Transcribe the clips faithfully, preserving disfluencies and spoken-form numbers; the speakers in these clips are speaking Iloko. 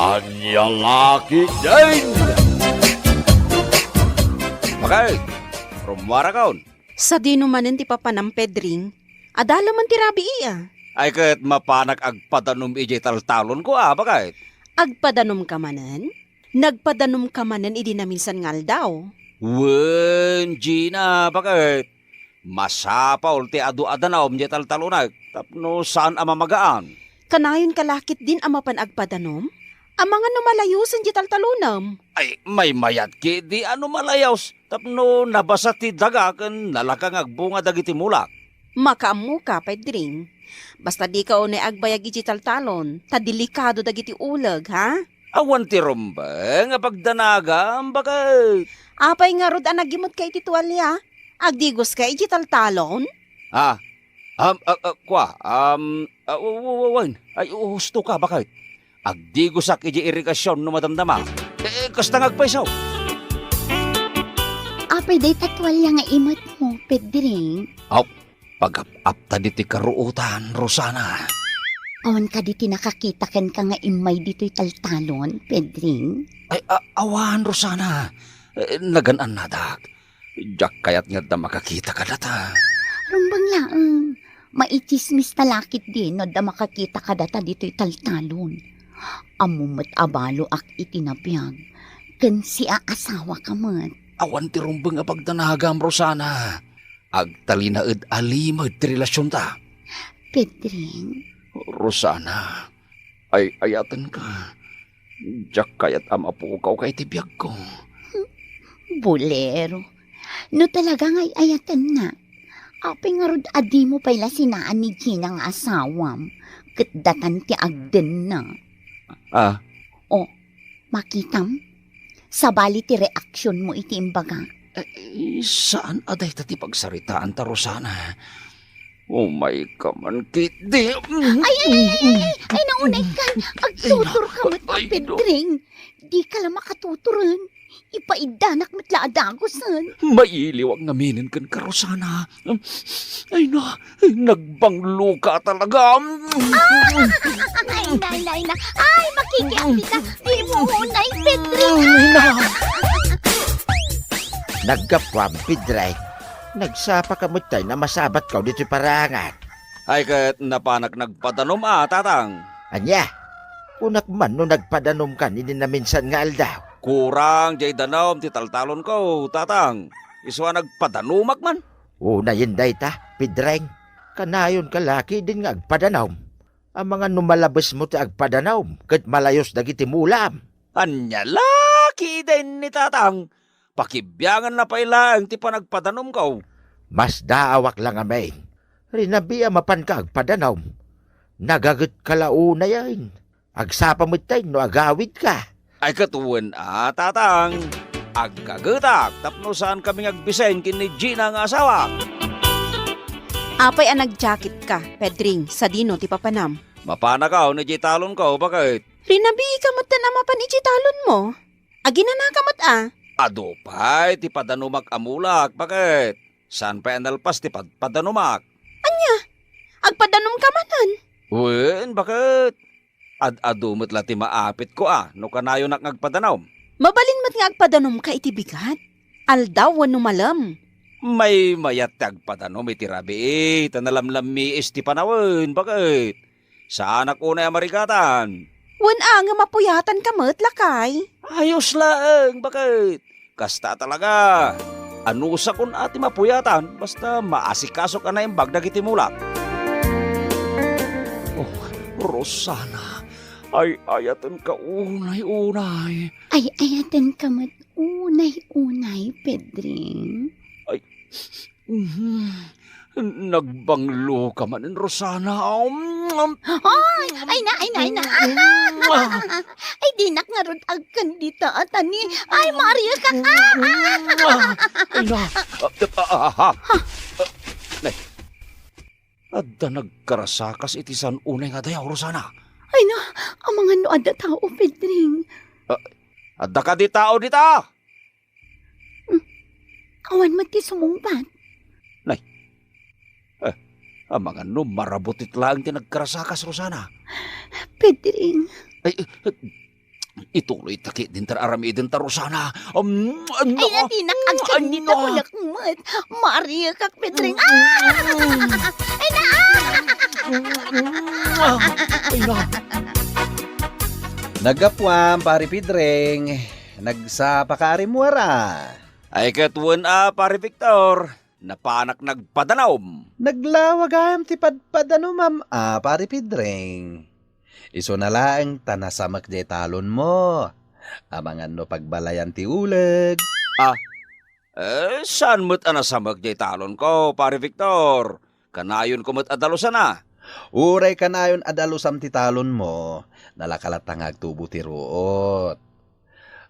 Ania la ketdin? Bakit? Rummuarakon? Sadino manen ti papanam, Pedring? Adda la man ti rabii a. Ay, ket mapanak agpadanom idiay taltalonko a, bakit? Agpadanomka manen? Nagpadanomka manen idi naminsan nga aldaw? Wen, Gina, bakit? Masapul ti adu a danaom diay taltalonek tapno saan a mamagaan. Kanayonka la ketdin a mapan agpadanom? Amangan no malayosen diay taltalonem. Ay, maymayat ketdi a no malayos tapno nabasa ti daga ken nalaka nga agbunga dagiti mulak. Makaammoka, Pedring. Basta dika unay agbayag idiay taltalon, ta delikado dagiti uleg, ha? Awan ti rumbeng a pagdanagam, bakit? Apay ngarud a nagimetka iti tualia? Agdigoska idiay taltalon? Ah, um, ah, ah, kua, um, ah, wa-, wa-, wa-, wen. Ay, husto ka, bakit? Agdigosak idiay irigasion no madamdama. Eh, kasta nga agpayso. Apay dayta tualia nga imetmo, Pedring? Aw, pagap-apta ditoy karuotan, Rosana. Awan kadi ti nakakita kenka nga immay ditoy taltalon, Pedring? Ay, a-, awan, Rosana. Eh, nagan-annadak. Diak kayat nga adda makakita kadata. Rumbeng laeng. Maitsismis ta la ketdin no adda makakita kadata ditoy taltalon. Ammom met a baloak iti nabiag, ken siaasawaka met. Awan ti rumbeng a pagdanagam, Rosana. Agtalinaed a limed ti relasionta. Pedring? Rosana, ay-ayatenka. Diak kayat a mapukawka iti biagko. Bolero. No talaga nga ay-ayatennak, apay ngarud a dimo pay la sinaan ni Gina nga asawam, ket datan ti agdenna? Ah. O, makitam? Sabali ti reaksionmo iti imbagak. Eh, saan a dayta ti pagsaritaanta, Rosana. Umayka man ketdi. Ay, ay, ay, ay, ay, ay, naunay kan. Agtuturka met, ay, no. Pedring. Dika la makatuturen. Ipaiddanak met la a dagusen. Mailiwak ngaminen kenka, Rosana. Ay na, nagbangloka talaga. Ah! Ay na, ay na, ay na. Ay, makikiam dita. Di mo unay, Pedring. Ay na. Naggapuam, Pedring. Nagsapaka met tay a masabatko ditoy paraangan. Ay, ket napanak nagpadanom a, Tatang. Ania? Kunak man no nagpadanomkan idi naminsan nga aldaw. Kurang diay danom ti taltalonko, Tatang. Isu a nagpadanomak man. Unayen dayta, Pedring. Kanayonka la ketdin nga agpadanom. Amangan no malabesmo ti agpadanom ket malayos dagiti mulam. Ania la ketdin ni Tatang? Pakibianganna pay laeng ti panagpadanomko. Masdaawak la ngamin. Rinabiam a panka agpadanom. Nagagetka la unayen. Agsapa met tay no agawidka. Ay, ket wen a, Tatang. Aggagetak tapno saankami nga agbiseng ken ni Gina nga asawak. Apay a nagjaketka, Pedring, sadino ti papanam? Mapanakaw idiay talonko, bakit? Rinabiika met a mapan idiay talonmo. Aginanaka met a. Adu pay ti padanomak a mulak, bakit? Saan pay a nalpas ti padpadanomak? Ania? Agpadanomka manen? Wen, bakit? Ad-adu met la ti maapitko a no kanayonak nga agpadanom. Mabalin met nga agpadanomka iti bigat, aldaw wenno malem. Maymayat ti agpadanom iti rabii, ta nalamlammiis ti panawen, bakit? Saanak unay a marigatan. Wen a, nga mapuyatanka met, lakay. Ayos laeng, bakit? Kasta talaga. Anusakon a ti mapuyatan, basta maasikasok a naimbag dagiti mulak. Oh, Rosana, ay-ayatenka unay-unay. Ay-ayatenka met unay-unay, Pedring. Ay, mhm. Nagbangloka manen, Rosana. Um, Ay! Ay na, ay na, ay na. Mm. Ay, dinak ngarud agkan dita, Atani. Ay, Maria ka. Mm. Ay na. Ah, ah, ah, ah. Nay, adda nagkarasakas iti saan unay nga adayo, Rosana. Ay na, amangan no adda tao, Pedring. Ah, adda kadi tao dita? Hmm. Awan met ti sumungbat. Nay. Eh, amangan no marabutit laeng ti nagkarasakas, Rosana. Pedring. Ay, eh, eh, Ituloy ta ketdin ti ar-aramidenta, Rosana. Um, ay, nako. Ay, nadinak agkan ni, ay, no. Tapulak met. Mariakak, Pedring. Ah! Ay, na! Ay, na! Naggapuam, Pari Pedring. Nagsapaka a rimmuar a. Ay, ket wen a, Pari Victor. Napanak nagpadanom. Naglawa gayam ti padpadanumam a, Pari Pedring. Isuna laeng ta nasamek jay talonmo. Amangan no pagbalayan ti uleg. Ah, eh, saan met a nasamek jay talonko, Pari Victor? Kanayonko met a dalusana. Uray kanayon a dalusam ti talonmo, nalaka latta nga agtubo ti ruot.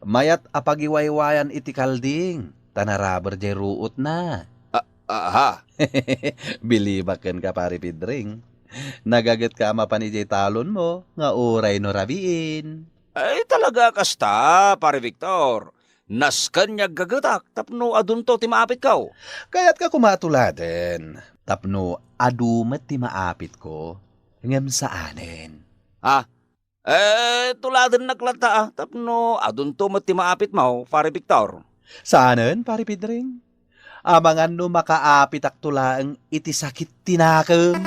Mayat a pagiwaywayan iti kalding, ta naraber jay ruotna. A-, aha. Bilibak kenka, Pari Pedring. Nagagetka a mapan idiay talonmo nga uray no rabiin. Ay, talaga a kasta, Pari Victor. Nasken nga aggagetak tapno adunto ti maapitko. Kayatka koma a tuladen tapno adu met ti maapitko, ngem saanen. Ha? Eh, tuladennak latta, ah, tapno adunto met ti maapitmo, Pari Victor. Saanen, Pari Pedring. Amangan no makaapitakto laeng iti sakit ti nakem.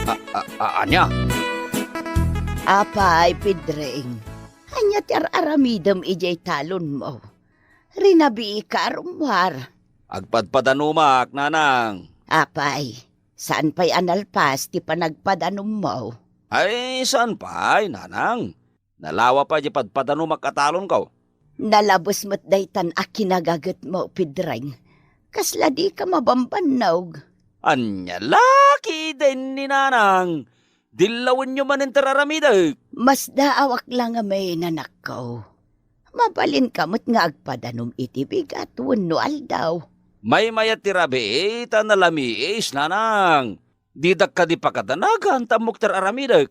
A-, a-, a-, ania? Apay, Pedring, ania ti ar-aramidem idiay talonmo? Rinabiika a rummuar. Agpadpadanumak, nanang. Apay, saan pay a nalpas ti panagpadanummo? Ay, saan pay, nanang. Nalawa pay di padpadanumak a talonko. Nalabes met daytan a kinagagetmo, Pedring. Kasla dika mabambannog. Ania la ketdin ni nanang? Dillawenyo manen ti ar-aramidek. Masdaawak la ngamin, anakko. Mabalinka met nga agpadanom iti bigat wenno aldaw. Maymayat ti rabii ta nalamiis, nanang. Didak kadi pakadanagan ta ammok ti ar-aramidek.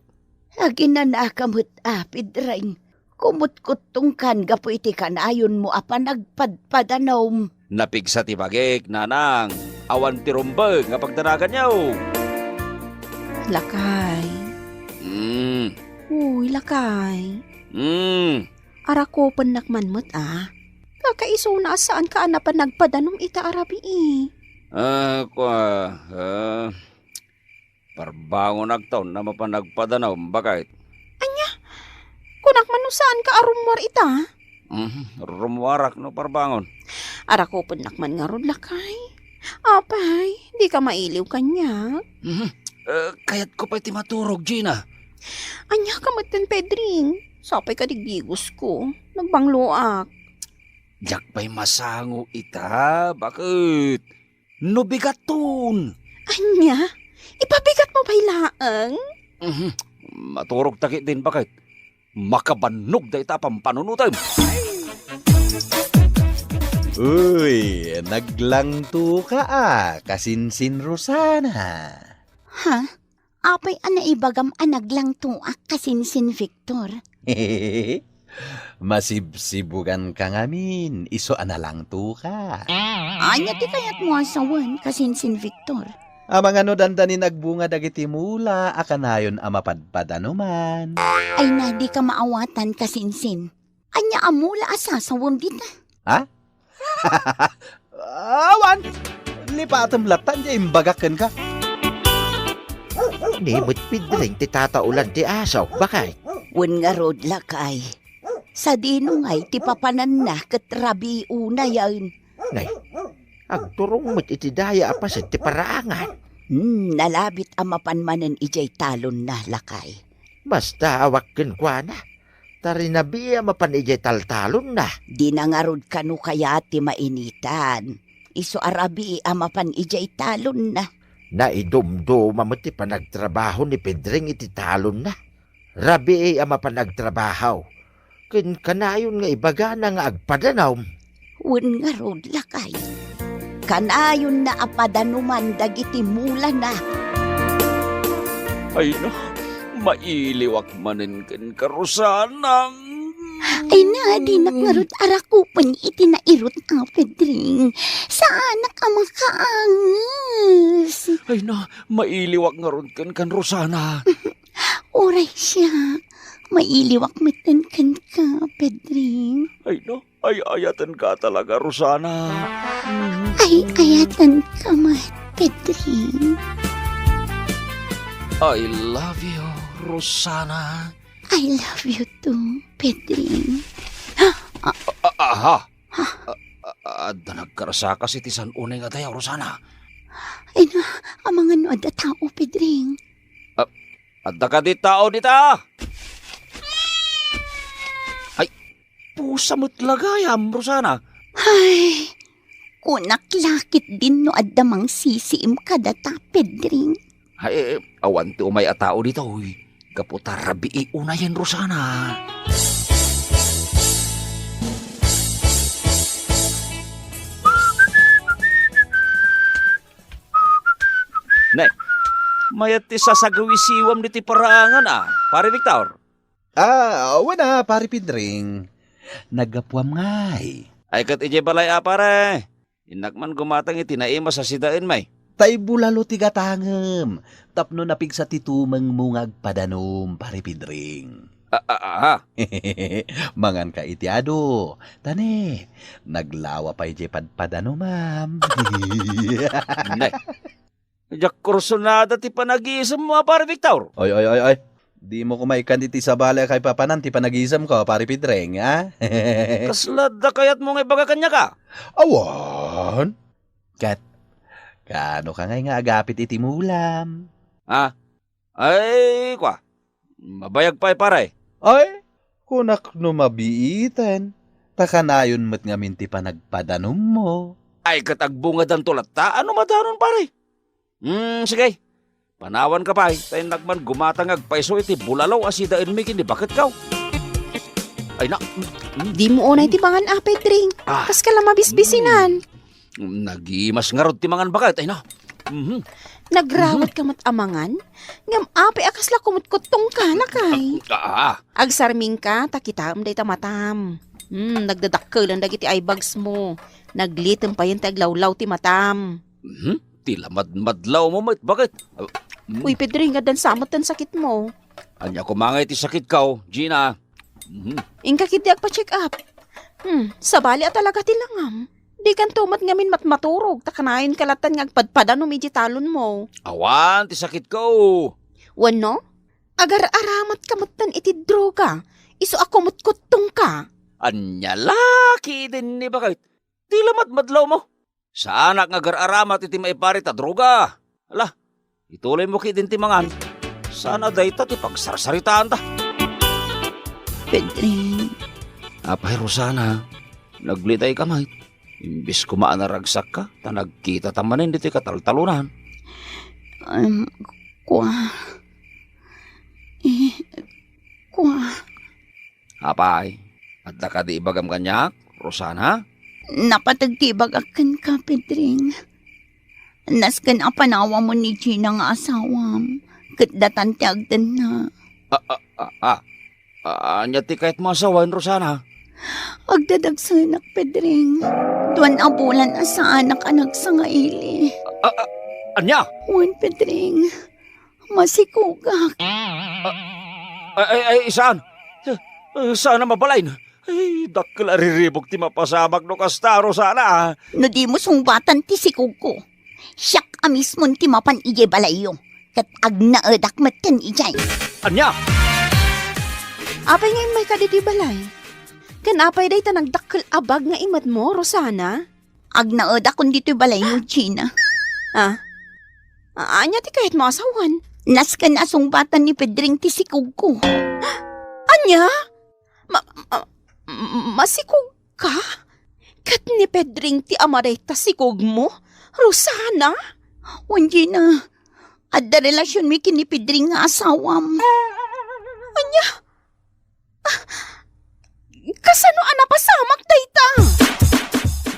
Aginanaka met a, Pedring. Kumutkuttongkan gapu iti kanayonmo a panagpadpadanom. Napigsa ti bagik, nanang. Awan ti rumbeng nga pagdanaganyo. Lakay. Mm. Uy, lakay. Mm. Arakupennak man met a. Kakaisuna a saanka a napan nagpadanom ita a rabii. Ah, kua, ah, parbangonakton a mapan nagpadanom, baket. Ania? Kunak man no saanka a rummuar ita? Mhm, rummuarak no parbangon. Arakupennak man ngarud, lakay. Apay, dika mailiw kaniak? Mhm. Eh, kayatko pay ti maturog, Gina. Ania ka metten, Pedring? Sapay kadi gigosko. Nagbangloak. Diak pay masango ita, baket? No bigatton. Ania? Ipabigatmo pay laeng? Mhm. Maturog ta ketdin, baket. Makabannog dayta a pampanunotem. Uy, naglangtoka a, kasinsin Rosana. Ha? Apay a naibagam a naglangtoak kasinsin Victor? Masibsibuganka ngamin, isu a nalangtoka. Ania ti kayatmo a sawen, kasinsin Victor? Amangan no dandanin agbunga dagiti mula a kanayon a mapadpadanuman. Ay na, dika maawatan, kasinsin. Ania a mula a sasawem dita? Ha? Awan! Lipatem latta, ania imbagak kenka? Ni met Pedring ti tataulan ti aso, baket? Wen ngarud, lakay. Sadino ngay ti papananna ket rabii unayen? Nay, agturong met iti daya a paset ti paraangan. Hmm, nalabit a mapan manen idiay talonna, lakay. Masdaawak kenkuana, ta rinabii a mapan idiay taltalonna. Dina ngarud kano kayat ti mainitan. Isu a rabii a mapan idiay talonna. Naidumduma met ti panagtrabaho ni Pedring iti talonna. Rabii a mapan agtrabaho, ken kanayon nga ibagana nga agpadanom. Wen ngarud, lakay. Kanayonna a padanuman dagiti mulana. Ay na, mailiwak manen kenka, Rosana. Ay na, dinak ngarud arakupen iti nairut a Pedring. Saanak a makaanges. Ay na, mailiwak ngarud kenka, Rosana. Uray siak, mailiwak metten kenka, Pedring. Ay, no? Ay-ayatenka talaga, Rosana. Mm. Ay-ayatenka met, Pedring. I love you, Rosana. I love you too, Pedring. Ah, ah, aha. Ah, ah, adda nagkarsakas iti san-unay nga dayaw, Rosana. Ay na, amangan no adda tao, Pedring. Ah, adda kadi tao dita? Ay, pusa met la gayam, Rosana. Ay, kunak la ketdin no adda mangsisiim kadata, Pedring. Ay, eh, awan ti umay a tao ditoy. Gapu ta rabii unayen, Rosana. Ne, mayat ti sasagawisiwam diti paraangan, a, Pare Victor? Ah, wen a, Pare Pedring. Naggapuam ngay. Ay, ket idiay balay a, pare. Innak man gumatang iti naimas a sidaenmi. Tay bulalo ti gatangem, tapno napigsa ti tumengmo nga agpadanom, Pare Pedring. Ah, ah, ah. Manganka iti adu, ta ne, naglawa pay diay padpadanumam. Ne. Diak kursunada ti panagisemmo a, Pare Victor. Oy, oy, oy, oy. Dimo koma ikkan iti sabali a kaipapanan ti panagisemko, Pare Pedring, a? Kasla adda kayatmo nga ibaga kaniak a? Awan. Ket, kaano ka ngay nga agapit iti mulam? A? Ay, kua. Mabayag pay, pare. Ay, kunak no mabiiten, ta kanayon met ngamin ti panagpadanummo. Ay, ket agbungadanto latta a no madanon, pare. Hmm, sige. Panawanka pay, ta innak man gumatang nga agpayso iti bulalo a sidaenmi ken ni baketko. Ay, na, mm, mm. Dimo unay ti mangan, a, Pedring. Ah. Kaska la mabisbisinan. Mm. Nagimas ngarud ti mangan baket, ay na. Mhm. Nagrawat ka met a mangan? Ngem apay a kasla kumutkuttongka, lakay? Ah, ah. Agsarmingka, ta kitaem dayta matam. Hmm, nagdadakkelan dagiti eye bags mo. Naglitem payen ti aglawlaw ti matam. Mhm. Ti lamadmadlaw mo met, baket? Ah, mm. Uy, Pedring, addan sa met ti sakit mo. Ania koma ngay ti sakitko, Gina? Mhm. Inka ketdi agpa-check up. Hmm, sabali a talaga ti langam. Dikanto met ngamin matmaturog, ta kanayonka lattan nga agpadpadanom iti talon mo. Awan ti sakitko. Wenno, agar-aramatka metten iti droga, isu a kumutkuttongka. Ania la ketdin ni baket? Ti lamadmadlaw mo. Saanak nga agar-aramat iti maiparit a droga. Ala, ituloy mo ketdin ti mangan. Saan a dayta ti pagsarsaritaanta. Pedring. Apay, Rosana, naglitay ka met. Imbes koma a naragsakka, ta nagkitata manen ditoy kataltalonan. Em, kua. Eh, kua. Apay, adda kadi ibagam kaniak, Rosana? Napateg ti ibagak kenka, Pedring. Nasken a panawamon ni Gina nga asawam, ket datan ti agdenna. Ah, ah, ah, ah. Ah, ania ti kayatmo a sawen, Rosana? Agdadagsenak, Pedring. Duan a bulan a saanak a nagsangaili. Ah, ah, ania? Wen, Pedring. Masikogak. Ah, ay, ay, ay, saan? Ah, saan a mabalin? Ay, dakkel a riribuk ti mapasamak no kasta, Rosana, ah. No dimo sungbatan ti sikogko, siak a mismon ti mapan idiay balayyo, ket agnaedak metten idiay. Ania? Apay nga immayka ditoy balay? Ken apay dayta nagdakkel a bag nga imatmo, Rosana? Agnaedakon ditoy balayyo, Gina. Ah? A-, ania ti kayatmo a sawen? Nasken a sungbatan ni Pedring ti sikogko. Ania? Ma-, ma-, masikogka? Ket ni Pedring ti ama dayta sikogmo, Rosana? Wen, Gina, adda relasionmi ken ni Pedring nga asawam. Ania? Ah, kasano a napasamak dayta?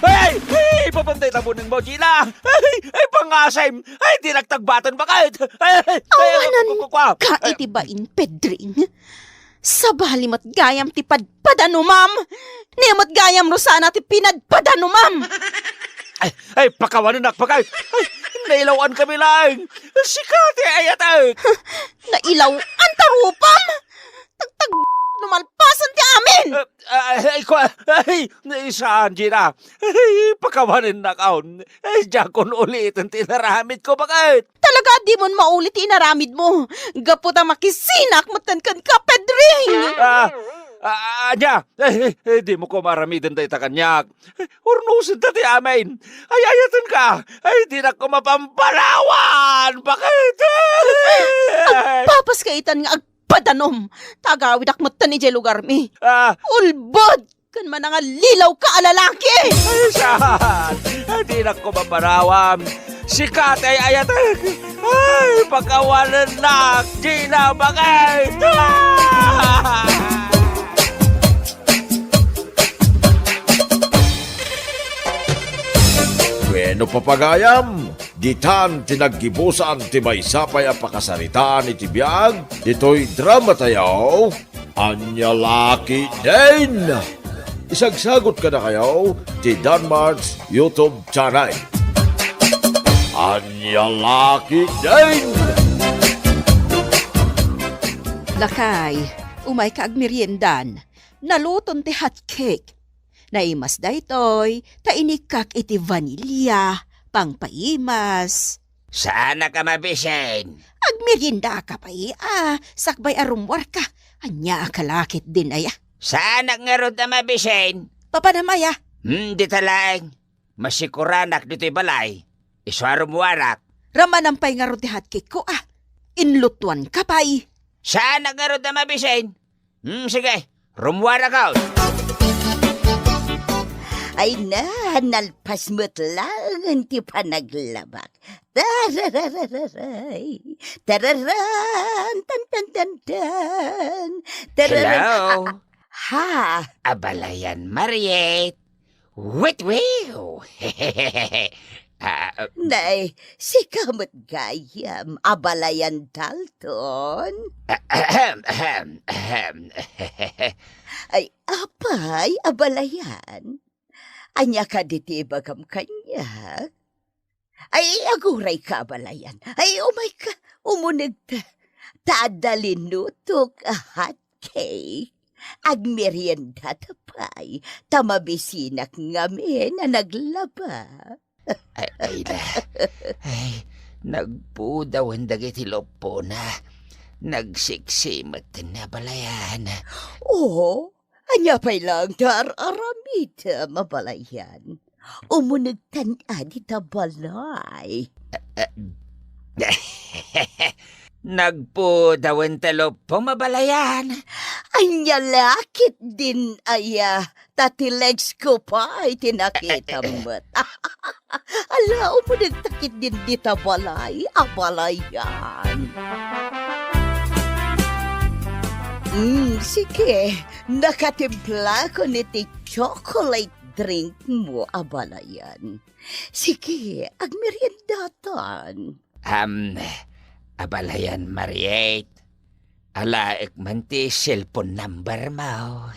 Ay! Ay! Ipapantay ta buneng mo, Gina! Ay! Ay, pangasem! Ay, di nagtagbaten, baket! Ay! Ay! Ay! Awanan ay, kukukua! Ka ay, iti bain, Pedring. Sabali met gayam ti padpadanumam! Ni met gayam, Rosana, ti pinadpadanumam! Ay! Ay, pakawanenak, baket! Ay! Nailawan kami laeng! Sika ti ayatek! Nailawan ta rupam! Tagtag-, no malpasen ti amin! Ay, ay, ay, ko, ay, saan, Gina? Ay, pakawanennakon. Ay, diakon uliten ti inaramidko, baket? Talaga, dimon maulit ti inaramidmo. Gapu ta makisinak metten kenka, Pedring! Ah, ah, ania? Ay, ay, ay, dimo koma aramiden dayta kaniak. Urnosenta ti amin. Ay, ayatenka. Ay, dinak koma pampanawan, baket? Agpapaska itan nga agpadanom. Ta agawidak metten idiay lugarmi. Ah. Ulbod! Ken manangalilawka a lalaki! Ay, saan? Ay, dinak koma papanawam. Sika ti ay-ayatek. Ay, pakawanennak, Gina, baket! Ah! Bueno, papagayam, ditan ti naggibusan ti maysa pay a pakasaritaan iti biag ditoy dramatayo, Ania La Ketdin. Isagsagot kadakayo ti Danmart's YouTube channel. Ania La Ketdin! Lakay, umayka agmeriendan. Naluton ti hot cake. Naimas daytoy, ta inikkak iti vanilya, pangpaimas. Saanak a mabisin. Agmeriendaka pay, a, sakbay a rummuarka. Ania a kalakit din aya? Saanak ngarud a mabisin. Papanam aya? Hmm, dita laeng. Masikuranak ditoy balay. Isu a rummuarak. Ramanam pay ngarud ti hot cake ko, a. Inlutuanka pay. Saanak ngarud a mabisin. Hmm, sige. Rummuarakon. Ay na, nalpas met laeng ti panaglabak. Tarararay. Tararan, tan, tan, tan, tan. Tararan. Hello? A-, ha? Abalayan, Mariet. Wit, wiw! Ah, ah. Nay, sika met gayam, Abalayan Dalton? Ahem, ahem, ahem. Ay, apay, Abalayan? Ania kadi ti ibagam kaniak? Ay, agurayka, Abalayan. Ay, umayka, umunegta. Ta adda linutok a hot cake. Agmeriendata pay, ta mabisinak ngamin a naglaba. Ay, ay, la. Ay, nagpudawen dagiti luppona. Nagsiksi met ni Abalayan. Oo, ania pay laeng ti ar-aramidem, Abalayan? Umunegtan a dita balay. Nagpudawen ti luppom, Abalayan. Ania la ketdin aya, ta ti legs ko pay ti nakitam met. Ala, umunegta ketdin dita balay, Abalayan. Mm, sige, nakatimplakon iti chocolate drink mo, Abalayan. Sige, agmeriendatan. Am, Abalayan, Mariet. Alaek man ti cellphone number mo.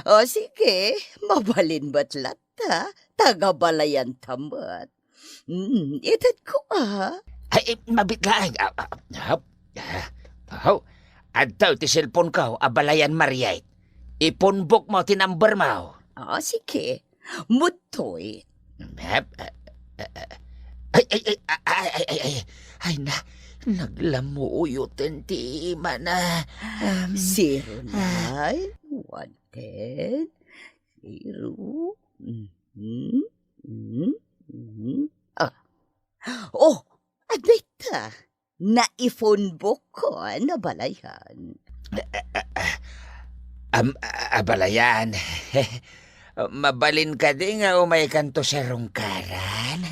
O sige, mabalin met latta, ta agabalayan ta met. Mm, itedko a. Ay, ay, mabit laeng. Ah, ah, ah, ah, oh. Adtoy ti cellphone ko, Abalayan, Mariet. Ipunbok mo ti number mo. O sige. Mudtoy. Ay, ay, ay, ay, ay, ay, ay, ay, na, naglamuyo ten ti imana. Um, Zero ah. Nine, one ten, zero. Mhm, mhm, mhm. Ah. Oh, adda ita. Naipunbok ko, Abalayan. Am, Abalayan. Mabalin kadi nga umaykanto sarungkaran?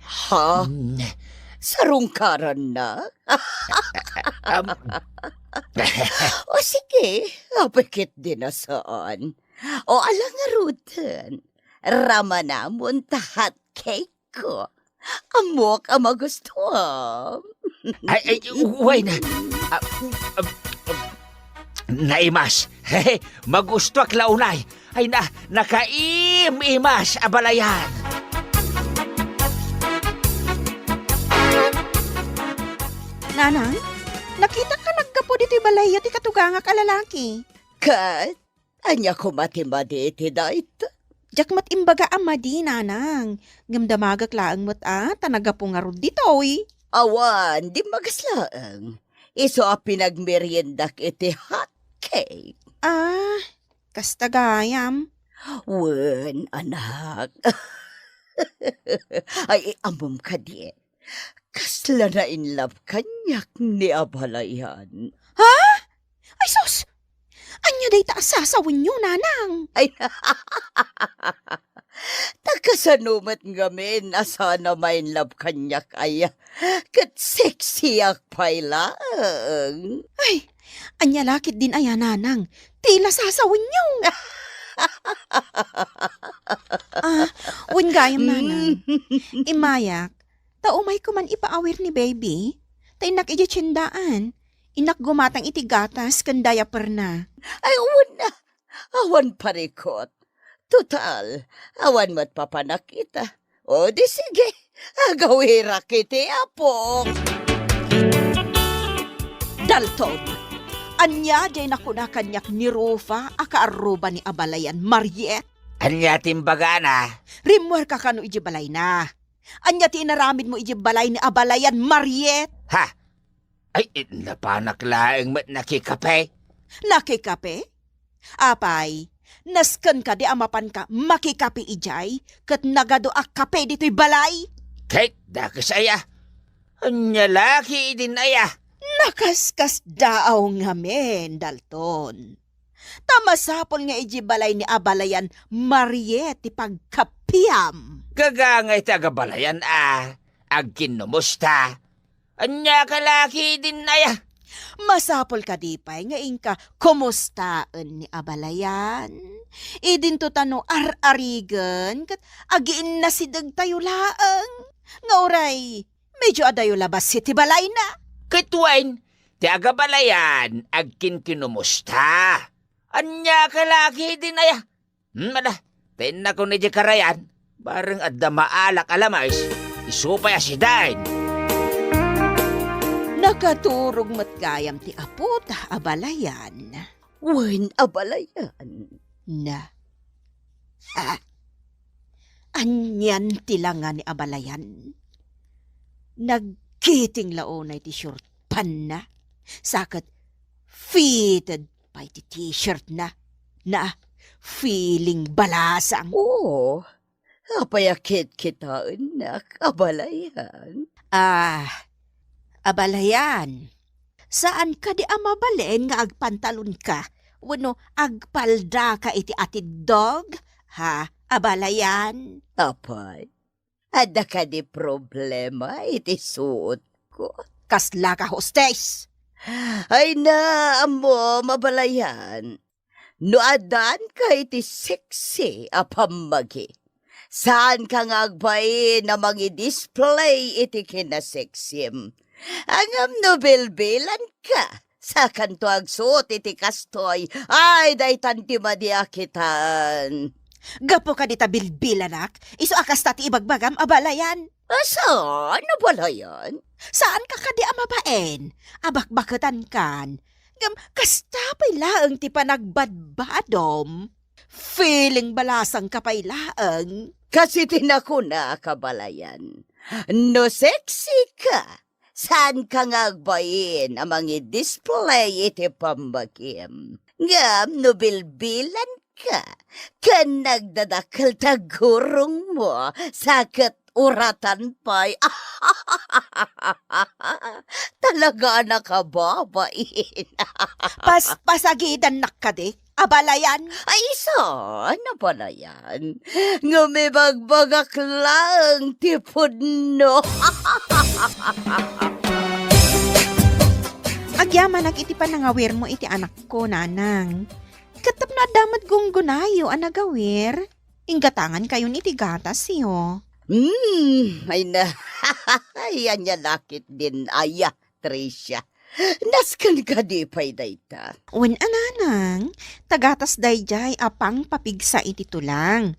Ha? Mm. Sarungkaran na? Am. O sige, apay ketdin a saan. O ala ngaruden, ramanamon ta hot cake ko. Ammok a magustuam. Ay, ay, uway na. Ah, ah, ah, naimas. Magustuak la unay. Ay na, nakaim-imas, Abalayan. Nanang, nakitak naggapu ditoy balayyo ti katugangak a lalaki. Ket? Ania koma ti madi iti dayta? Diak met imbaga a madi, nanang. Ngem damagek laeng met a, ta naggapu ngarud ditoy. Awan, dimmagas laeng. Isu a pinagmeriendak iti hot cake. Ah, kasta gayam. Wen, anak. Ay, ammom kadi, kasla na-in love kaniak ni abalayan. Ha? Ay, sus! Ania dayta a sasawenyo, nanang? Ay, ta kasano met ngamin a saan a ma-in love kaniak, aya? Ket sexyak pay laeng. Ay, ania la ketdin aya, nanang? Ti la sasawenyo. Ah, wen gayam, nanang. Immayak, ta umayko man ipaawir ni baby. Ta innak idiay tiendaan. Innak gumatang iti gatas ken diaperna. Ay, wen, awan parikot. Total, awan met papanak ita. O di sige, agawirak iti apok. Dalton, ania diay nakuna kaniak ni Rufa a kaarruba ni abalayan, Mariet? Ania ti imbagana? Rimmuarka kano idiay balayna? Ania ti inaramidmo idiay balay ni abalayan, Mariet? Ha? Ay, napanak laeng met nakikape. Nakikape? Apay, nasken kadi a mapanka makikape idiay ket nagadu a kape ditoy balay? Ket dakes aya. Ania la ketdin aya? Nakaskasdaaw ngamin, Dalton. Ta masapul nga idiay balay ni abalayan, Mariet, ti pagkapiam. Gagangay ti agabalayan a agkinnumusta. Ania ka la ketdin aya? Masapul kadi pay nga inka kumustaen ni abalayan? Idinto ta no ar-arigen ket agiinnasidegtayo laeng. Nga uray, medio adayo la bassit ti balayna. Ket wen, ti agabalayan agkinkinumusta. Ania ka la ketdin aya? Hmm, ala, ta innakon idiay karayan, bareng adda maalak a lames, isu pay a sidaen. Nakaturog met gayam ti apota, abalayan. Wen, abalayan. Na. Ha? Anian ti langa ni abalayan? Nagkiting la unay ti short panna? Sa ket fitted pay ti t-shirt na. Na, feeling balasang. Oo. Apay a kitkitaennak, abalayan? Ah, abalayan. Saan kadi a mabalin nga agpantalonka wenno agpaldaka iti atiddog? Ha, abalayan? Apay, adda kadi problema iti suotko? Kasla ka, hostes? Ay na, ammom, abalayan. No addaanka iti sexy a pammagi, saanka nga agbain a mangidisplay iti kinasexim. Ngem no bilbilanka, saankanto agsuot iti kastoy. Ay, daytan ti madi a kitan. Gapu kadi ta bilbilanak, isu a kasta ti ibagbagam, abalayan. Saan, abalayan? Saanka kadi a mabain a bakbaketankan. Ngem kasta pay laeng ti panagbadbadom. Feeling balasangka pay laeng. Kas iti nakunak, abalayan. No sexy ka, saanka nga agbain a mangidisplay iti pammagim. Ngem no bilbilanka, ken nagdadakkel ti aggurongmo, sa ket uratan pay. Talaga a nakababain. Pas-, pasagidannak kadi, abalayan? Ay, saan, abalayan? Ngem ibagbagak laeng ti pudno. Agyamanak iti panangawirmo iti anakko, nanang. Ket tapno adda met gunggonayo a nagawir, inggatangankayon iti gatasyo. Hmm, ay na. Ay, ania la ketdin aya, Tricia. Nasken kadi pay dayta? Wen a, nanang, ta gatas daydiay a pangpapigsa iti tulang.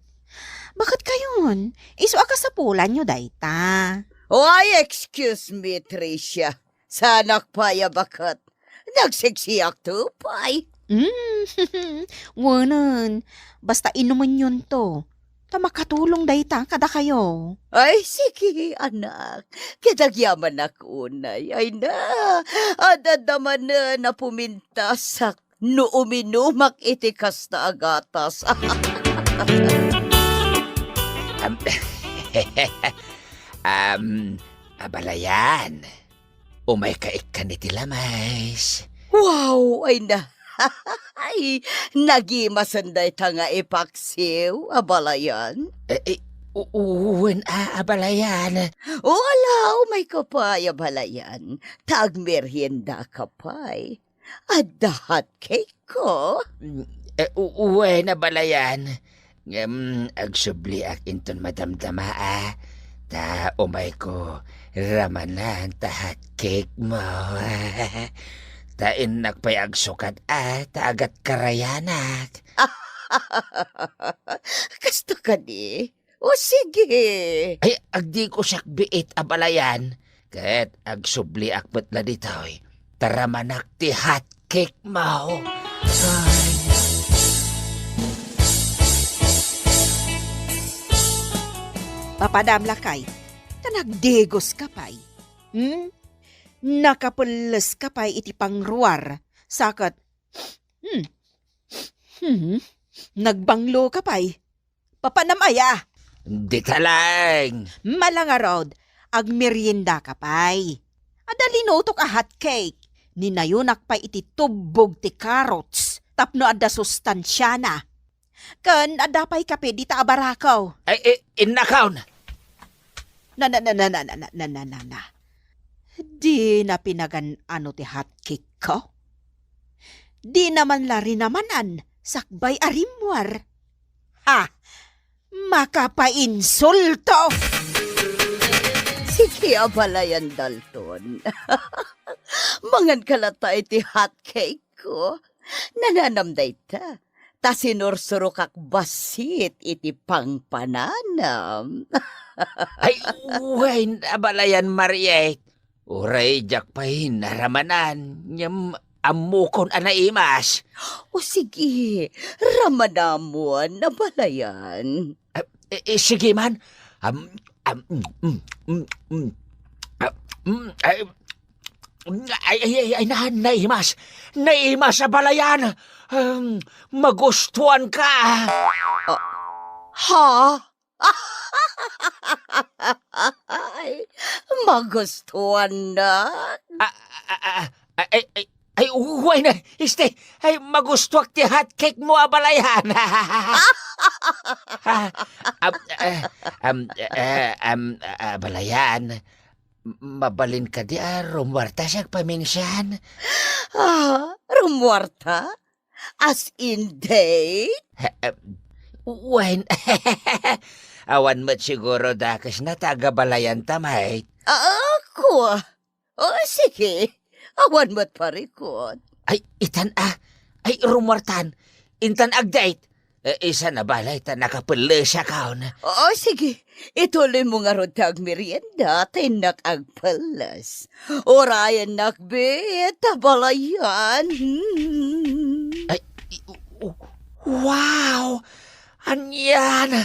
Baketkayon, isu a kasapulanyo dayta. Why, excuse me, Tricia. Saanak pay a baket. Nagseksiak to pay. Mm, wenen, basta inumenyonto, ta makatulong dayta kadakayo. Ay, sige, anak. Ket agyamanak unay. Ay na, adda manen a pumintasak no uminumak iti kasta a gatas. Am, am, abalayan. Umayka ikkan iti lames. Wow! Ay na! Ay, nagimasen dayta nga ipaksiw, abalayan. Eh, eh, u-, u-, wen a, abalayan. O, ala, umayka pay, abalayan. Ta agmeriendaka pay. Adda hot cake ko. Mm, eh, u-, uwen, abalayan. Ngem agsubliak inton madamdama a, ta umayko ramanan ta hot cake mo. Ta innak pay agsukat a, ta agatkarayanak. Kasto kadi? O sige. Ay, agdiko siak biit, abalayan. Ket agsubliak met la ditoy, ta ramanak ti hot cake mo. Ay. Papadam lakay, ta nagdigos ka pay. Hmm? Nakapelles ka pay iti pangruar, sa ket, hmm, hmm, nagbanglo ka pay. Papanam aya? Dita laeng. Mala ngarud, agmeriendaka pay. Adda linutok a hot cake. Ninayonak pay iti tubbog ti carrots tapno adda sustansiana. Ken adda pay kape dita a barako. Ay, i-, innakaw. Na, na, na, na. Dina pinagan-ano ti hot cake ko? Dina man la rinamanan sakbay a rimmuar. Ha! Makapainsulto! Sige, abalayan, Dalton. Mangan ka latta iti hot cake ko. Nananam dayta, ta sinursurokak bassit iti pangpananam. Ay, wen, abalayan, Mariet. Uray diak pay naramanan, ngem ammokon a naimas. O sige, ramanamon, abalayan. Ah, eh, eh, sige man. Am, am, mm, mm, mm, mm. Ah, mm, ay, ay, ay, ay, ay, na-, naimas. Naimas, abalayan. Um, magustuhan ka. Ah, ha? Ay, magustuhan na. Ah, ah, ah, ah, ay, ay, ay, uway na, este, ay, magustuak ti hot cake mo, abalayan. Ah, ah, am, eh, am, eh, am, ah, abalayan, m-, mabalin kadi a rumuarta siak paminsan? Ah, rumuarta? As in date? Eh, eh, wen, awan met siguro dakesna ta agabalayanta met. Ah, ako? O, sige. Awan met parikut. Ay, itan a. Ay, rumuartan. Intan agdate. Eh, isan a balay ta nakapellesakon. O, sige. Ituloy mo ngarud ti agmerienda, ta innak agpelles. Urayennak bet, abalayan. Hmm. Ay, i-, u-, u-, wow! Anian?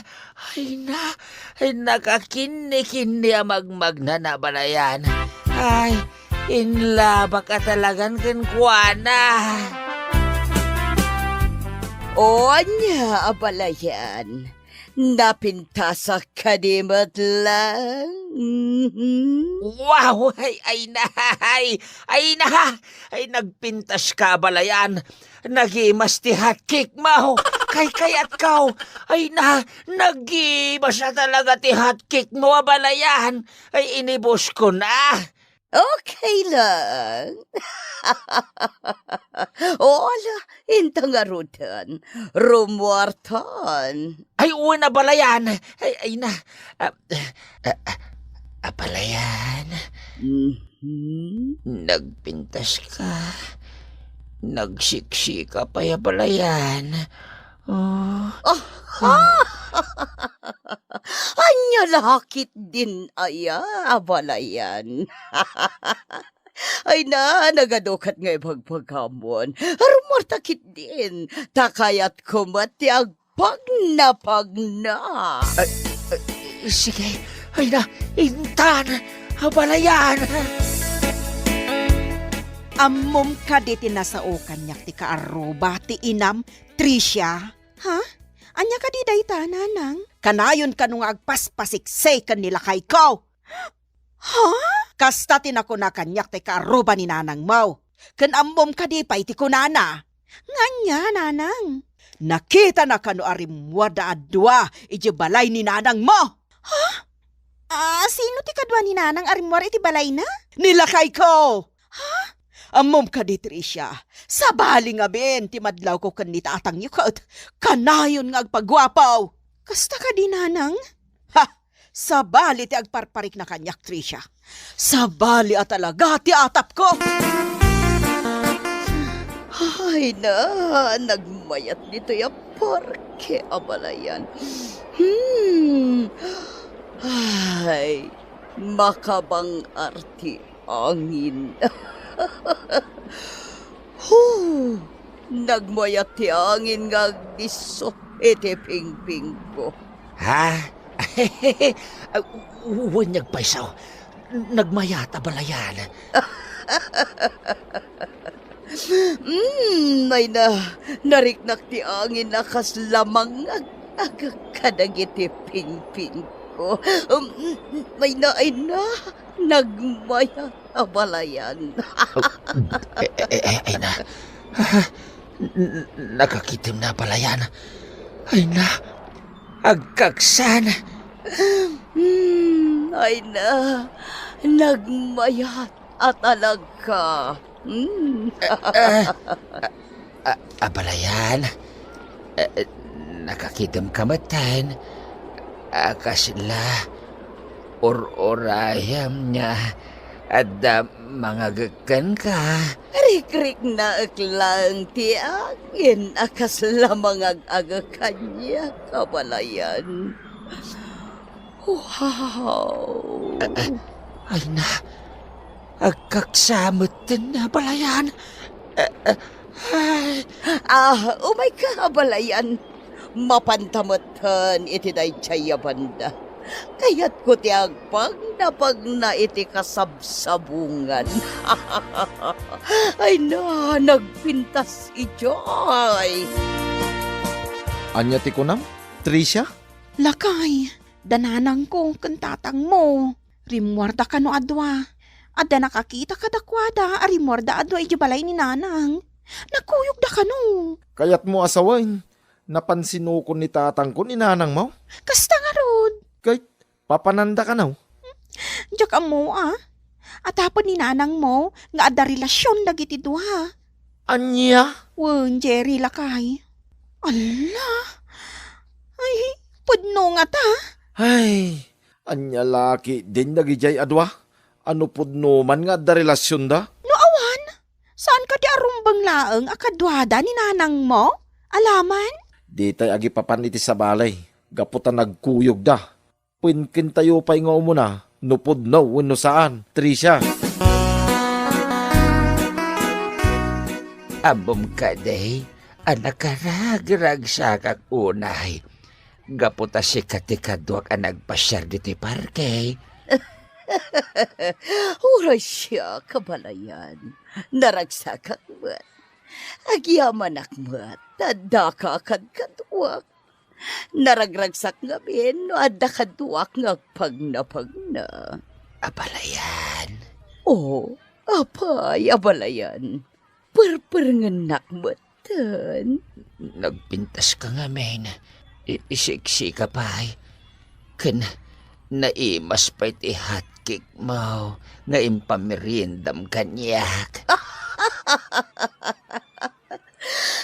Ay na, ay nakakinni-kinni a magmagna, abalayan. Ay, inlabak a talagan kenkuana. O, ania, abalayan? Napintasak kadi met lang? Mhm. Wow! Ay, ay na! Ay, ay na! Ay, nagpintas ka, abalayan. Nagimas ti hot cake mo. Kaykayatko. Ay na, nagimas a talaga ti hot cake mo, abalayan. Ay, inibus ko na. Okay lang. O, ala, inta ngaruden. Rumuartan. Ay, wen, abalayan. Ay, ay na. Ah, ah, ah, abalayan. Mhm. Nagpintas ka. Nagsiksika pay, abalayan. Oh. Ah, ah. Ania la ketdin aya, abalayan? Ay na, nagadu ket nga ibagbagamon. Rummuarta ketdin, ta kayatko met ti agpagnapagna. Ay, ay, sige. Ay na, intan, abalayan. Ammom kadi ti nasao kaniak ti kaarruba ti inam, Tricia? Ha? Ania kadi dayta, nanang? Kanayon kano nga agpaspasiksi ken ni lakayko. Ha? Kasta ti nakuna kaniak ti kaarruba ni nanangmo. Ken ammom kadi pay ti kunana? Nga ania, nanang? Nakitana kano a rimmuarda a dua idiay balay ni nanangmo. Ha? Ah, sino ti kadua ni nanang a rimmuar iti balayna? Ni lakayko! Ha? Ammom kadi, Tricia, sabali ngamin ti madlawko ken ni tatangyo ket kanayon nga agpaguapo. Kasta kadi, nanang? Ha! Sabali ti agparparikna kaniak, Tricia. Sabali a talaga ti atapko. Ay na, nagmayat ditoy a parke, abalayan. Hmm. Ay, makabang-ar ti angin. Huh! Nagmayat ti angin nga agdisso iti pingpingko. Ha? Wen, nagpayso. Nagmayat, abalayan. Mm, ay na, nariknak ti angin a kasla mangag-agek kadagiti pingpingko. Mm, ay na, ay na, nagmayat, abalayan. Eh, eh, eh, ay na. Ah, n-, n-, nakakitem na, abalayan. Ay na, agkaksan. Mm, ay na, nagmayat a talaga. Mm. Ah, ah, ah, abalayan. Eh, eh, nakakitem ka metten. Ah, kasla, ur-urayam nga adda mangagek kenka. Rikriknaek laeng ti angin a kasla mangag-agek kaniak, abalayan. Wow! Ah, ah, ay na, agkaksa metten, abalayan. Ah, ah, ay. Ah, umayka, abalayan. Mapanta metten iti daydiay a banda. Kayatko ti agpagnapagna iti kasabsabungan. Ay na, nagpintas idiay. Ania ti kunam, Tricia? Lakay, da nanangko ken tatangmo. Rimmuarda kano a dua. Adda nakakita kadakuada a rimmuarda a dua idiay balay ni nanang. Nagkuyogda kano. Kayatmo a sawen, napansinukon ni tatangko ni nanangmo? Kasta ngarud. Ket papananda kano? Diak ammo a. Atapon ni nanangmo nga adda relasion dagiti dua. Ania? Wen, Jerry, lakay. Alla! Ay, pudno ngata. Ay, ania la ketdin dagidiay a dua? A no pudno man nga adda relasionda? No awan, saan kadi a rumbeng laeng a kaduada ni nanangmo? Alaman? Ditay agipapan iti sabali, gapu ta nagkuyogda. Wen, kentayo pay nga umuna no pudno wenno saan, Tricia. Ammom kadi a nakaragragsakak unay gapu ta sika ti kaduak a nagpasiar ditoy parke. Uray siak, abalayan. Naragsakak met. Agyamanak met ta addaka kadkaduak. Naragragsak ngamin no adda kaduak nga agpagnapagna. Abalayan. O, apay, abalayan. Perperengennak metten. Nagpintaska ngamin. I-, isiksika pay. Ken naimas pay ti hotcake mo nga impameriendam kaniak.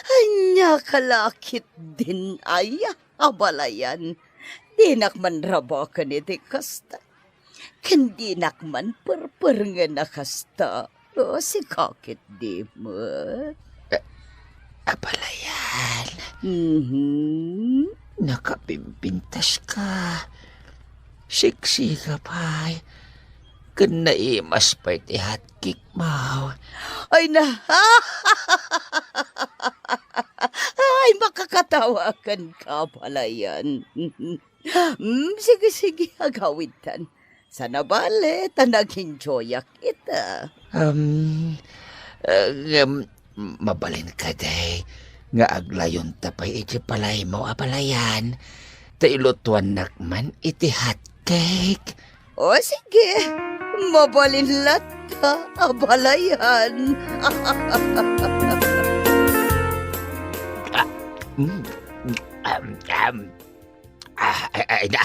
Ania ka la ketdin aya, abalayan? Dinak man rabaken iti kasta. Ken dinak man perperengen a kasta. O, sika ketdi met. A-, abalayan. Mhm. Nakapimpintaska. Siksika pay. ken naimas pay ti hotcake mo. Ay na. Ay, makakatawa kenka, Abalayan. Mm, sige, sige, agawidtan. Saan a bale, ta nag-enjoyak ita. Um, uh, um, mabalin kadi nga aglayonta pay iti balaymo, Abalayan. Ta ilutuannak man iti hotcake. O, sige. Mabalin latta, Abalayan. Ah, mm, mm, am, am. Ah, ay, ay, na.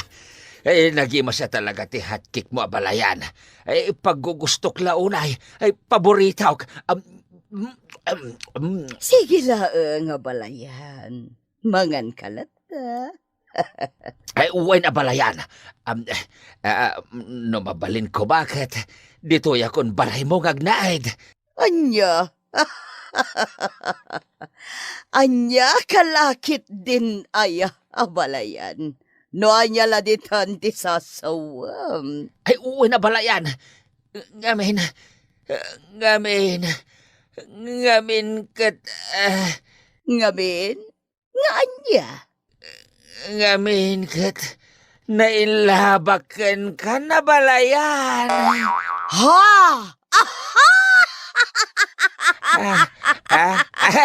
Ay, nagimasa talaga ti hotcake mo, Abalayan. Ay, paggugustok la unay. Ay, paboritok. Am, mm, am, mm. Sige laeng, Abalayan. Manganka latta. Ay, wen, Abalayan. Am, eh, ah, no mabalin ko, baket ditoy akon balaymo nga agnaed. Ania? Ania ka la ketdin aya, Abalayan? No ania la ditan ti sasawem? Ay, wen, Abalayan. Ngamin, ngamin, ngamin ket, ah, Ngamin? Nga ania? Ngamin ket nailabak kenka, Abalayan. Ha? Aha! Ah, ah, ah.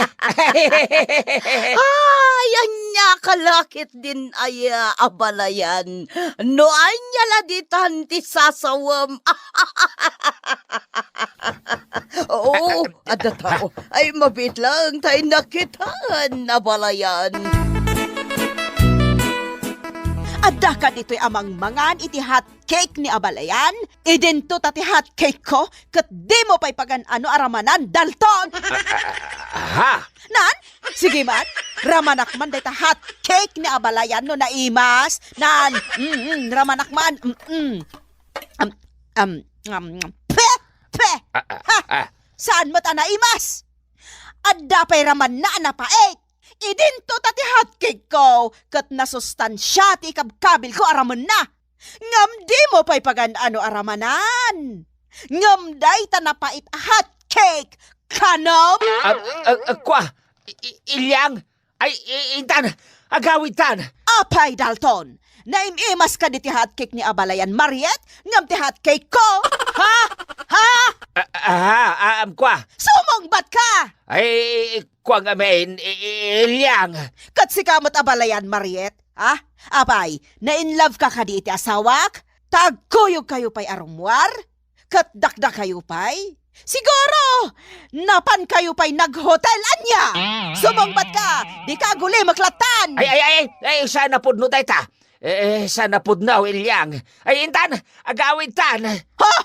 Ay, ania ka la ketdin aya, Abalayan? No ania la ditan ti sasawem? Oo, adda tao. Ay, mabiit laeng ta innak kitaan, Abalayan. Adda kaditoy a mangmangan iti hot cake ni Abalayan? Idinto ta ti hot cake ko, ket dimo pay pagan-ano a ramanan, Dalton. Ah, ah, ah, ha? Nan? Sige man, ramanak man dayta hot cake ni Abalayan no naimas. Nan, mm, mm, ramanak man. Mm, mm. Am, am, am, am. Pe! Pe! Ah, ah, Ha? ah. Saan met a naimas? Adda pay ramanna a napait. Idinto ta ti hot cake ko, ket nasustansia ti ikabkabil ko a ramenna. Ngem dimo pay pagan-ano a ramanan. Ngem dayta napait a hot cake, kanem? Ah, ah, ah, kua, I-, I-, Ilyang, ay, i-, intan, agawidtan. Apay, Dalton, naim-imas kadi ti hot cake ni Abalayan Mariet, ngem ti hot cake ko? Ha? Ha? Ah, ah, ah, ah, kua. Sumungbat ka! Ay, kua ngamin, I-, I-, Ilyang. Ket sika met, Abalayan Mariet, ha? Apay, na-in love ka kadi iti asawak? Ta agkuyog kayo pay a rummuar? Ket dakdakayo pay? Siguro, napan kayo pay naghotel, ania? Sumungbat ka, dika agulimek lattan! Ay, ay, ay, ay, saan a pudno dayta? Eh, saan a pudno, Ilyang? Ay, intan, agawidtan. Ha?